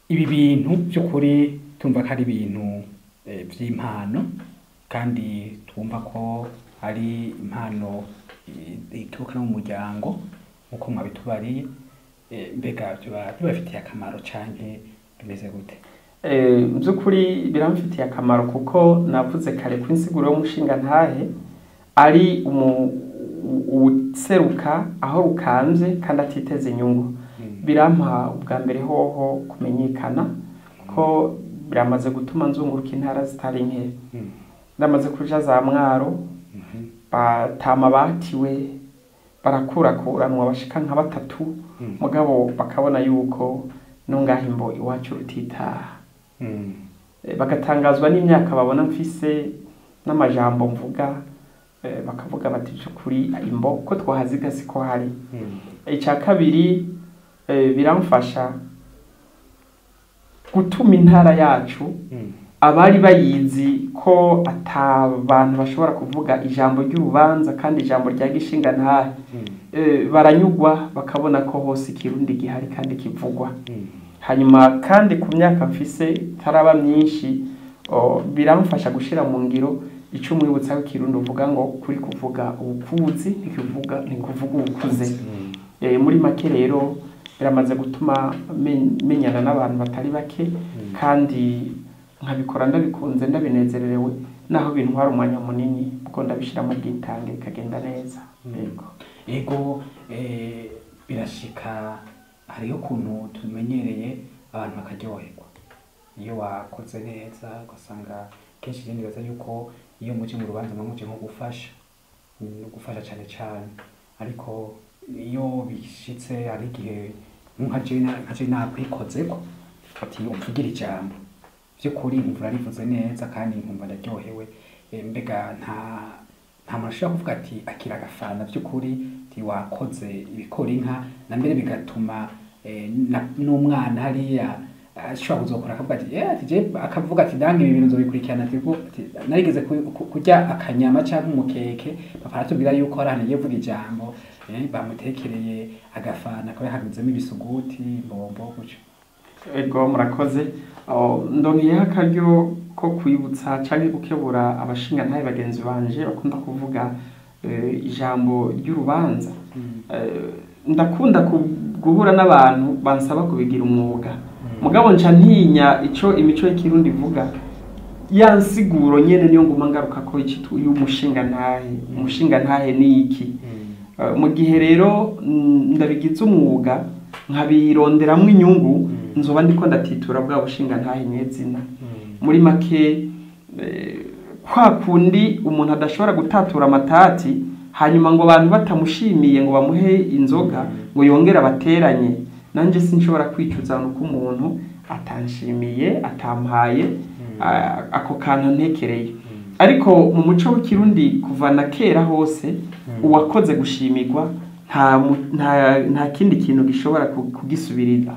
ibi bintu by'ukuri tumva ko ari ibintu by'impano, kandi twumva ko ari impano ituruka no mu muryango nkuko mwabitubariye. Mbega bibafitiye akamaro canke bimeze gute? By'ukuri biramfitiye akamaro, kuko navuze kare ko insiguro y'umushinga ntahe ari useruka aho rukanze kandi atiteze inyungu. Birampa ubwa mbere hoho kumenyekana, ko biramaze gutuma nzunguruka intara zitari nke. Ndamaze kuja za Mwaro, batama batiwe barakurakuranwa bashika nka batatu, mugabo bakabona yuko nungahimbo iwacu rutitaha. Bagatangazwa n'imyaka babona mfise n'amajambo mvuga, bakavuga bati by'ukuri imbo ko twahaziga siko hari. Icya kabiri, biramfasha gutuma intara yacu abari bayizi ko ata bantu bashobora kuvuga ijambo ry'urubanza kandi ijambo rya gishingantahe, baranyugwa bakabona ko hose ikirundi gihari kandi kivugwa. Hanyuma kandi ku myaka mfise itaraba myinshi, biramfasha gushira mu ngiro ico umwibutsa w'ikirundi uvuga ngo kuri kuvuga ubukuzi ntikivuga ntikuvuga ubukuze. Muri make rero biramaze gutuma menyana n'abantu batari bake, kandi nkabikora ndabikunze ndabinezererewe, naho bintwara umwanya munini kuko ndabishira mu bwitange bikagenda neza. Yego. Ego, birashika hariho ukuntu tumenyereye abantu bakaryoherwa iyo wakoze neza, ugasanga kenshi rero nibaza yuko iyo muje mu rubanza muba muje nko gufasha, gufasha cane cane, ariko iyo bishitse hari igihe nka jewe nakwikozeko ati umvugire ijambo vy'ukuri nkumva urarivuze neza kandi nkumva ndaryohewe. Mbega nta muntu ashobora kuvuga ati akira agafana vy'ukuri ati wakoze ibikora inka, na mbere bigatuma n'umwana hariya ashobora kuzokora akavuga ati ati je, akavuga ati dange ibi bintu nzobikurikirana, ati ati narigeze kurya akanyama canke umukeke, papa aratubwira yuko hari ahantu agiye kuvuga ijambo, bamutekereye agafana akaba yahaguzemo ibisuguti mbombo gutyo. Ego, murakoze. Ndongeyeho akaryo ko kwibutsa canke gukebura abashingantahe bagenzi banje bakunda kuvuga ijambo ry'urubanza. Ndakunda guhura n'abantu bansaba kubigira umwuga, mugabo nca ntinya ico imico y'ikirundi ivuga, ya nsiguro nyene niyo nguma ngaruka ko y'umushingantahe. Umushingantahe ni iki? Mu gihe rero ndabigize umwuga nkabironderamwo inyungu, nzoba ndiko ndatitura bwa bushingantahe nyezina. Muri make, kwa kundi umuntu adashobora gutatura amatati hanyuma ngo abantu batamushimiye ngo bamuhe inzoga ngo yongere abateranye, nanje sinshobora kwicuza nuko umuntu atanshimiye atampaye ako kantu ntekereye. Ariko mu muco w'ikirundi kuva na kera hose, uwakoze gushimirwa nta kindi kintu gishobora kugisubirira,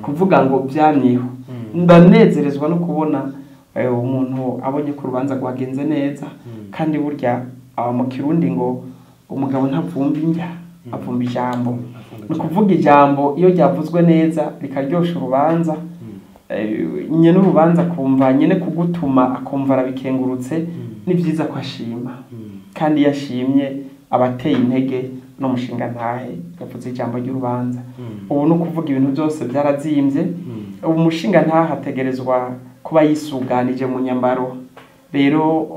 kuvuga ngo byamyeho. Ndanezerezwa no kubona umuntu abonye ko urubanza rwagenze neza, kandi burya mu kirundi ngo umugabo ntavumba indya avumba ijambo. Ni ukuvuga ijambo iyo ryavuzwe neza rikaryosha urubanza, nyene urubanza akumva nyene kugutuma akumva arabikengurutse, ni vyiza ko ashima. Kandi iyo ashimye abateye intege no mushingantahe yavuze ijambo ry'urubanza. Ubu no kuvuga ibintu byose byarazimvye, ubu umushingantahe ategerezwa kuba yisuganije mu nyambaro. Rero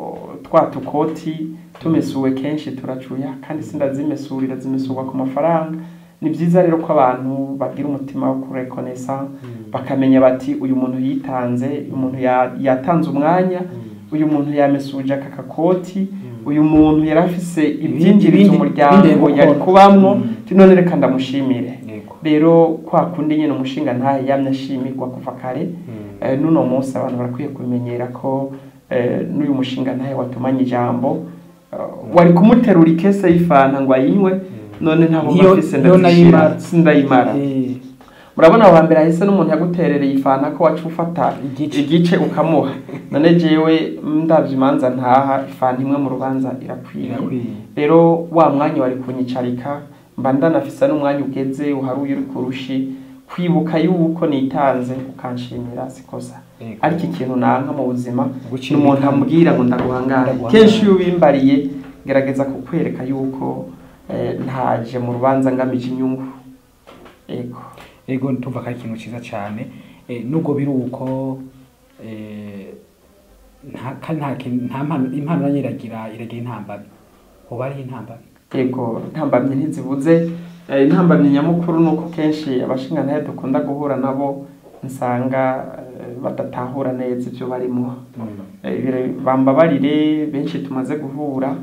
twa tukoti tumesuwe kenshi turacuya, kandi sindazimesurira zimesurwa ku mafaranga. Ni vyiza rero ko abantu bagira umutima wo kurekonesa, bakamenya bati uyu muntu yitanze, uyu muntu yatanze umwanya, uyu muntu yamesuje aka kakoti, uyu muntu yarafise ibyinjiriza umuryango yari kubamwo, none reka ndamushimire. Rero kwa kundi nyene umushingantahe yamye ashimirwa kuva kare, n'uno munsi abantu barakwiye kumenyera ko n'uyu mushingantahe watumanye ijambo, wari kumuterura ikese y'ifanta ngo ayinywe, none ntaho bafise ndazishira sindayimara. Murabona aho hambere hahise n'umuntu yaguterereye ifanta ko wacu ufata igice ukamuha, none jewe ndavye imanza ntaha ifanta imwe mu rubanza irakwiye. Rero wa mwanya wari kunyicarika mba ndanafisa n'umwanya ugeze uharuye uri kurushi, kwibuka yuko nitanze ukanshimira sikosa. Ariko ikintu nanka mu buzima n'umuntu ambwira ngo ndaguhangare, kenshi iyo ubimbariye gerageza kukwereka yuko ntaje mu rubanza ngamije inyungu. Ego. Ego, ntumva ko ari ikintu ciza cyane. Nubwo biri uko nta impano iragira intambamyi, hoba ari intambamyi. Ego, intambamyi ntizibuze. Intambamyi nyamukuru nuko kenshi abashingantahe dukunda guhura nabo nsanga badatahura neza ibyo barimo. Bambabarire benshi tumaze guhura,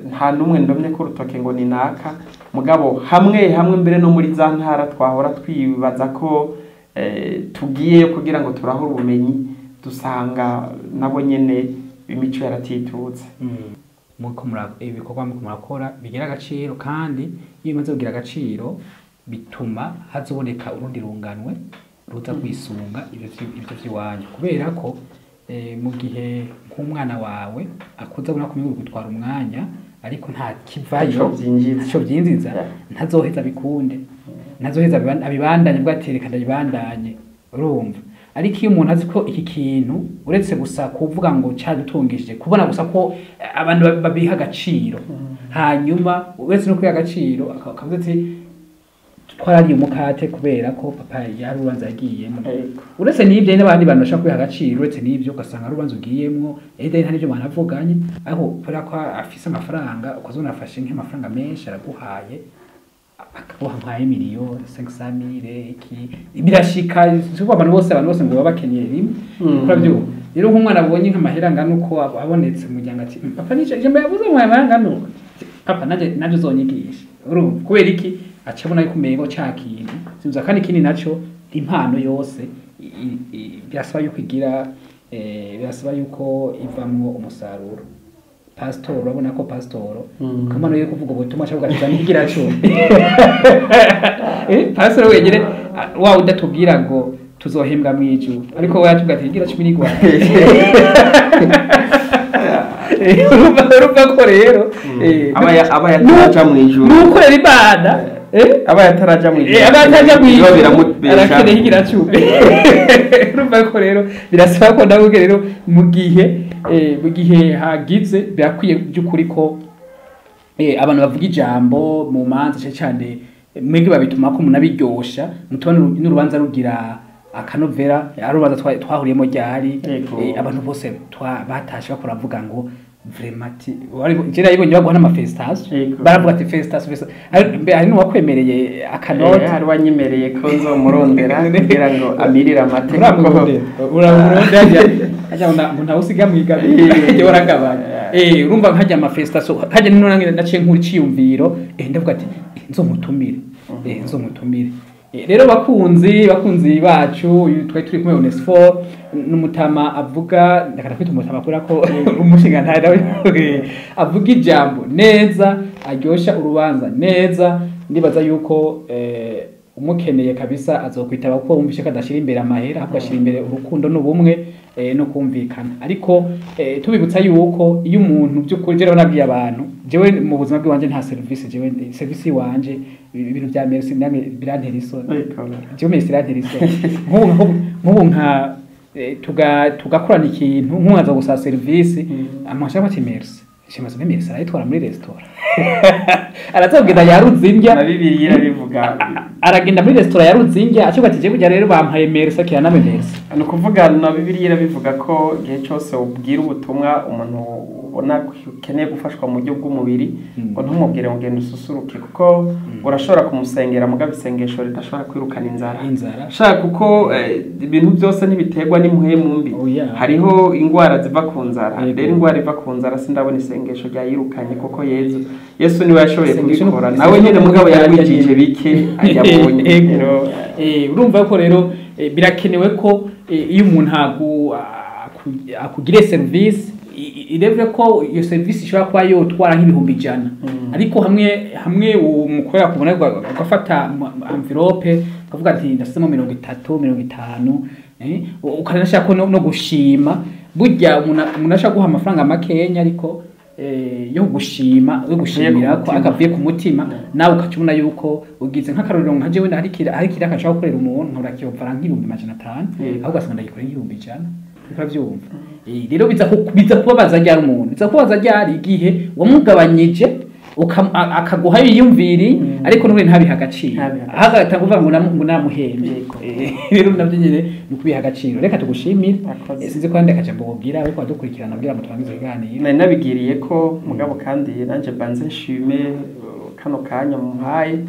nta numwe ndomye ko urutoke ngo ni naka, mugabo hamwe hamwe mbere no muri za ntara twahora twibaza ko tugiye kugira ngo turahure ubumenyi, Dusanga nabo nyene imico yaratitutse. Muko ibikorwa muko murakora bigira agaciro, kandi iyo bimaze kugira agaciro bituma hazoboneka urundi runganwe ruza kwisunga ivyo vy'iwanyu, kubera ko mu gihe nk'umwana wawe akuze abona ko umengo gutwara umwanya ariko nta kivayo, Ntaco vyinjiza. ntaco vyinjiza, ntazoheza bikunde, ntazoheza abibandanye, bwo ati reka ndabibandanye, urumva. Ariko iyo umuntu azi ko iki kintu uretse gusa kuvuga ngo cyadutungishije, kubona gusa ko abantu babiha agaciro, hanyuma uretse no kwiha agaciro akavuga ati twarariye umukate kubera ko papa yari urubanza yagiyemo. Uretse n'ibyo hari n'abandi bantu bashobora kwiha agaciro, uretse n'ibyo ugasanga ari urubanza ugiyemwo, ede nta n'ibyo banavuganye, ariko kubera ko afise amafaranga ukazona afashe nk'amafaranga menshi araguhaye, akaguha nka miliyoni 500,000 iki birashika. Si abantu bose ngo baba bakeneye rimwe. Urabyumva rero, nk'umwana abonye nk'amahera angana uko abonetse mu muryango, ati papa nije ijambo yavuze ngo amahera angana uko, papa nanje uzonyigisha." Urumva kubera iki aca abona yuko umengo ca kintu sinzi. Kandi ikindi naco, impano yose birasaba yuko igira birasaba yuko ivamwo umusaruro. Pasitoro, urabona ko pasitoro kamano yo kuvuga ubutumwa cyangwa ugatuza n'igira cumi, pasitoro wenyine wa udatubwira ngo tuzohembwa mu ijuru, ariko we yatubwira ati igira cumi n'igwa. Urumva ko rero Aba yataraja mu ijuru. Nukorera Imana Aba yataraja mu ijuru. Aba yataraja mu Biba ijuru biramubesha. Arakeneye igira cumi. Urumva ko rero birasaba ko nawe rero mu gihe hagize birakwiye by'ukuri ko abantu bavuga ijambo mu manza, cyane cyane mwebwe babituma ko munabiryosha, mutuma n'urubanza rugira akanovera. Ari urubanza twahuriyemo ryari, abantu bose batashe bakora bavuga ngo vraiment ati je nayibonye baguha n'ama félicitations. Baravuga ati félicitations, félicitations. Mbe hari n'uwakwemereye akanoti? Hari wanyemereye ko nzomurondera kugira ngo amirire amate kuko Uramurondera hajya ngo ntawusiga mwigabiro, waragabanya. Urumva nkajya ama félicitations hajya nino nange naciye nkuru iciyumviro, ndavuga ati nzomutumire, nzomutumire. Rero bakunzi bacu, uyu twari turi kumwe Onesphore n'umutama avuga, ndakata kwita umutama kubera ko umushinga ntari avuga ijambo neza, aryosha urubanza neza. Ndibaza yuko umukeneye kabisa azokwitaba, kuko wumvishe ko adashyira imbere amahera, ahubwo ashyira imbere urukundo n'ubumwe no kumvikana. Ariko tubibutsa yuko iyo umuntu by'ukuri, jewe nabwiye abantu, jewe mu buzima bw'iwanje nta service, jewe service iwanje ibintu bya merci nange birantera isoni. Jewe merci irantera isoni. Nk'ubu nka tugakorana ikintu, nk'umwaza gusaba service, amashaka ati merci, shimaze merci, arayitwara muri restaurant, arazogenda yaruze indya. Na Bibiliya irabivuga. Aragenda muri restaurant yaruze indya, acuga ati jewe burya rero bampaye merci, akira namwe merci. Ni ukuvuga na Bibiliya irabivuga ko igihe cyose ubwira ubutumwa umuntu ubona ko ukeneye gufashwa mu buryo bw'umubiri, ngo ntumubwire ngo genda ususuruke, kuko urashobora kumusengera mugabo isengesho ridashobora kwirukana inzara. Inzara. Shaka kuko ibintu byose ntibiterwa n'impwemu mbi. Oya. Hariho ingwara ziva ku nzara. Rero ingwara iva ku nzara sindabona isengesho ryayirukanye, kuko Yesu niwe yashoboye Isengesho kubikora nawe nyene, mugabo yaragwijije bike ayabonye. Rero Urumva ko rero birakenewe ko iyo umuntu akugiriye service, irevye ko iyo service ishobora kuba yotwara nk'ibihumbi 100, ariko hamwe hamwe umukorera kubona ugafata enveloppe ukavuga ati ndasemo 30, 50, ukanashaka ko no gushima. Burya umuntu ashaka guha amafaranga makenya, ariko yo gushima, yo gushimira ko mutima. Akavuye ku mutima, nawe ukaca ubona yuko ugize nk'akarorero. Nka jewe hari kiraka nshaka gukorera umuntu, nkabura kiyovara nk'ibihumbi 500, ahubwo ugasanga ndagikora nk'ibihumbi 100. Uriko uravyumva? Rero biza kubabaza ryari umuntu, biza kubabaza ryari igihe wamugabanyije akaguha yiyumviri, ariko n'ubundi ntabiha agaciro. Ntabihe agaciro. Ahagatanga uvuga ngo ngo namuhembye. Rero navyo nyene ni ukubiha agaciro. Reka tugushimire. Murakoze. Sinzi ko kandi akajambo wobwira ariko wadukurikirana abwira mu turangize ikiganiro. Nari nabigiriye ko mugabo, kandi nanjye mbanze nshime kano kanya mumpaye.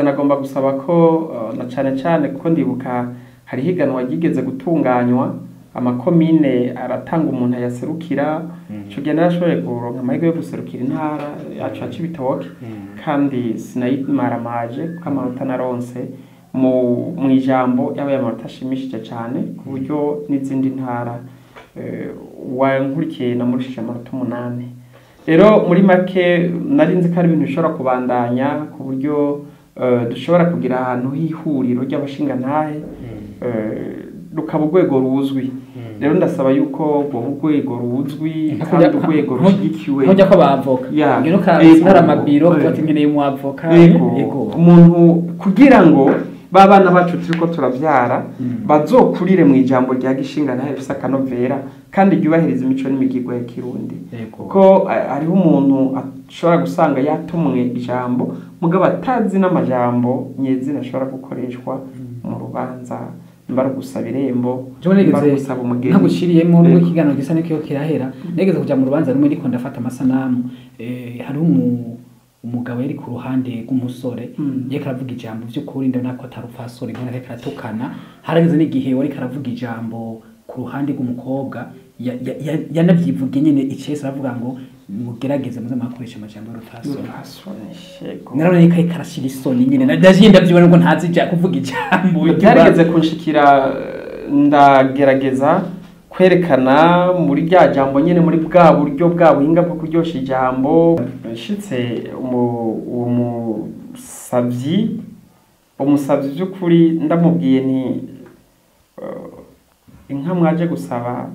Nagomba gusaba ko na cane cane kuko ndibuka hari higanwa ryigeze gutunganywa, amakomine aratanga umuntu ayaserukira. Ico gihe narashoboye kuronka amahirwe yo guserukira intara yacu ya Cibitoke, kandi sinayimaramaje kuko amanota naronse mu ijambo yabaye amanota ashimishije cyane, ku buryo n'izindi ntara wankurikiye namurushije amanota 8. Rero muri make nari nzi ko ari ibintu bishobora kubandanya, ku buryo dushobora kugira ahantu h'ihuriro ry'abashingantahe, rukaba urwego ruzwi. Rero ndasaba yuko ubwo rwego ruzwi kandi urwego rushigikiwe, nk'ujya ko abavoka ngeno ka amabiro bati nkeneye umwavoka, umuntu kugira ngo ba bana bacu turiko turavyara bazokurire mu ijambo rya gishingantahe rifise akanovera kandi ryubahiriza imico n'imigirwa ya Kirundi. Kuko hariho umuntu ashobora gusanga yatumwe ijambo mugabo atazi n'amajambo nyezina ashobora gukoreshwa mu rubanza, mba gusaba irembo, mba gusaba umugeni. Ntaguciriyemo n'ubwo ikiganiro gisa n'ikio kirahera, nigeze kuja mu rubanza rumwe ndiko ndafata amasanamu, hari umugabo yari ku ruhande rw'umusore, yariko aravuga ijambo vy'ukuri ndabona ko atari upfasore, nkabona ariko aratukana. Harageze n'igihe wariko aravuga ijambo ku ruhande rw'umukobwa, yanavyivuge nyene icese, aravuga ngo mugerageze muze mwakoresha amajambo y'urupfasoni. Narabona yuko ariko arashira isoni nyene, ndaje ndavyibona ngo ntazi kuvuga ijambo. Byarigeze kunshikira, ndagerageza kwerekana muri rya jambo nyene, muri bwa buryo bwa buhinga bwo kuryosha ijambo. Nshitse umusavyi by'ukuri ndamubwiye nti inka mwaje gusaba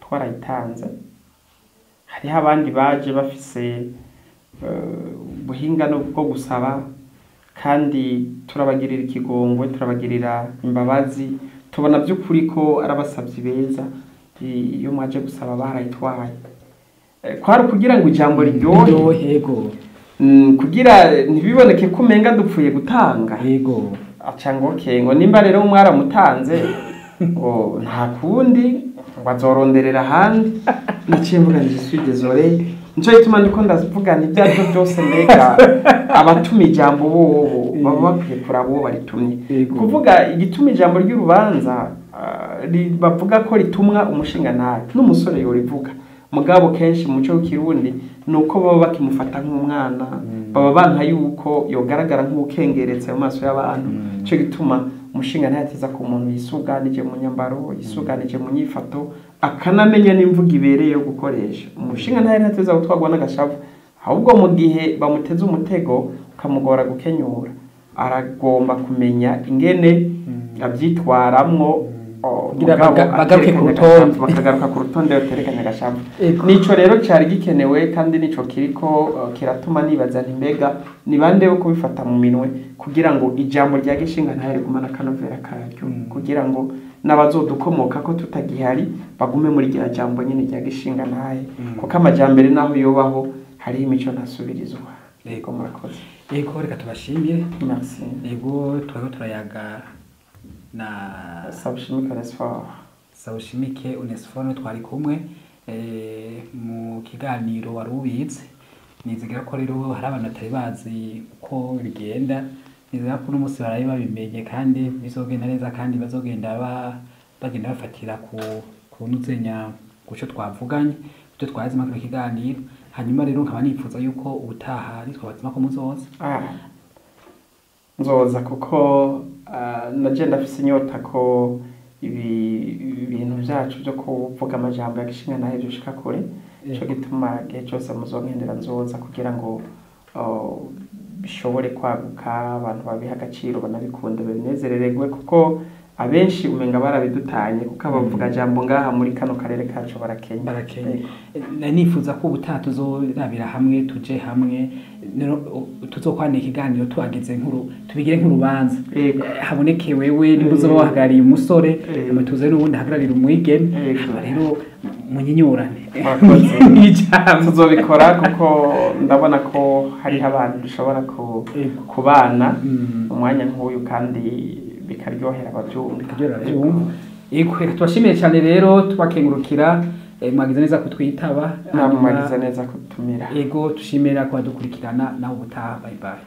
twarayitanze, hariho abandi baje bafise ubuhinga bwo gusaba, kandi turabagirira ikigongwe, turabagirira imbabazi, tubona by'ukuri ko ari abasavyi beza, iyo mwaje gusaba barayitwaye. Kwari kugira ngo ijambo riryohe, yego, kugira ntibiboneke ko umenga dupfuye gutanga. Yego, aca ngo okay, ngo nimba rero mwaramutanze ngo nta kundi, ngo azoronderera ahandi. Naciye mvuga nti je suis désolé, nico gituma ndiko ndavuga nti ibyo arivyo byose mbega abatuma ijambo bobo baba bakwiye kuraba uwo baritumye. Kuvuga igituma ijambo ry'urubanza bavuga ko ritumwa umushingantahe n'umusore yorivuga, mugabo kenshi mu muco w'ikirundi nuko baba bakimufata nk'umwana, baba banka yuko yogaragara nk'ukengeretse mu maso y'abantu. Nico gituma umushingantahe ateza ku muntu yisuganije mu nyambaro, yisuganije mu nyifato, akanamenya n'imvugo ibereye yo gukoresha. Umushingantahe ntateza gutwarwa n'agashavu, ahubwo mu gihe bamuteze umutego ukamugora gukenyura, aragomba kumenya ingene abyitwaramwo, bagaruke ku rutonde, bakagaruka ku rutonde baterekanya agashavu. Nico rero cari gikenewe, kandi nico kiriko kiratuma nibaza nti mbega ni bande bo kubifata mu minwe kugira ngo ijambo rya gishingantahe rigumane akanovera karyo, kugira ngo n'abazodukomoka ko tutagihari bagume muri rya jambo nyene rya gishingantahe, kuko amajambere naho yobaho hariho imico ntasubirizwa. Yego, murakoze. Yego, reka tubashimire. Merci. Yego, turiko turayaga na Sabushimike Onesphore. Sabushimike Onesphore twari kumwe mu kiganiro wari ubitse. Nizigira ko rero hari abantu batari bazi uko bigenda, nizera ko uno munsi baraye babimenye kandi bizogenda neza, kandi bazogenda bagenda bafatira ku nuzenya kuco twavuganye, kuco twazi mu kiganiro. Hanyuma rero nkaba nifuza yuko ubutaha nitwabatuma ko muzoza. Nzoza kuko naje ndafise inyota ko ibi bintu byacu byo kuvuga amajambo ya gishingantahe byoshika kure. Ico gituma gihe cyose muzongendera nzoza kugira ngo bishobore kwaguka, abantu babiha agaciro banabikunde babinezerererwe, kuko abenshi umenga barabidutanye, kuko abavuga jambo ngaha muri kano karere kacu barakenye. Nifuza ko ubutaha tuzorabira hamwe, tuje hamwe, tuzokwana ikiganiro tuhagize nkuru, tubigire nk'urubanza, haboneke wewe nimba uzoba wahagarariye umusore, hama tuze n'uwundi ahagararira umwigeme, rero munyinyurane. Tuzobikora kuko ndabona ko hariho abantu dushobora kubana umwanya nk'uyu kandi bikaryohera abavyumva. Yego, tubashimiye cyane rero, tubakengurukira, mwagize neza kutwitaba, namwe mwagize neza kutumira. Yego, tushimira ko badukurikirana, nawe ubutaha, bye bye.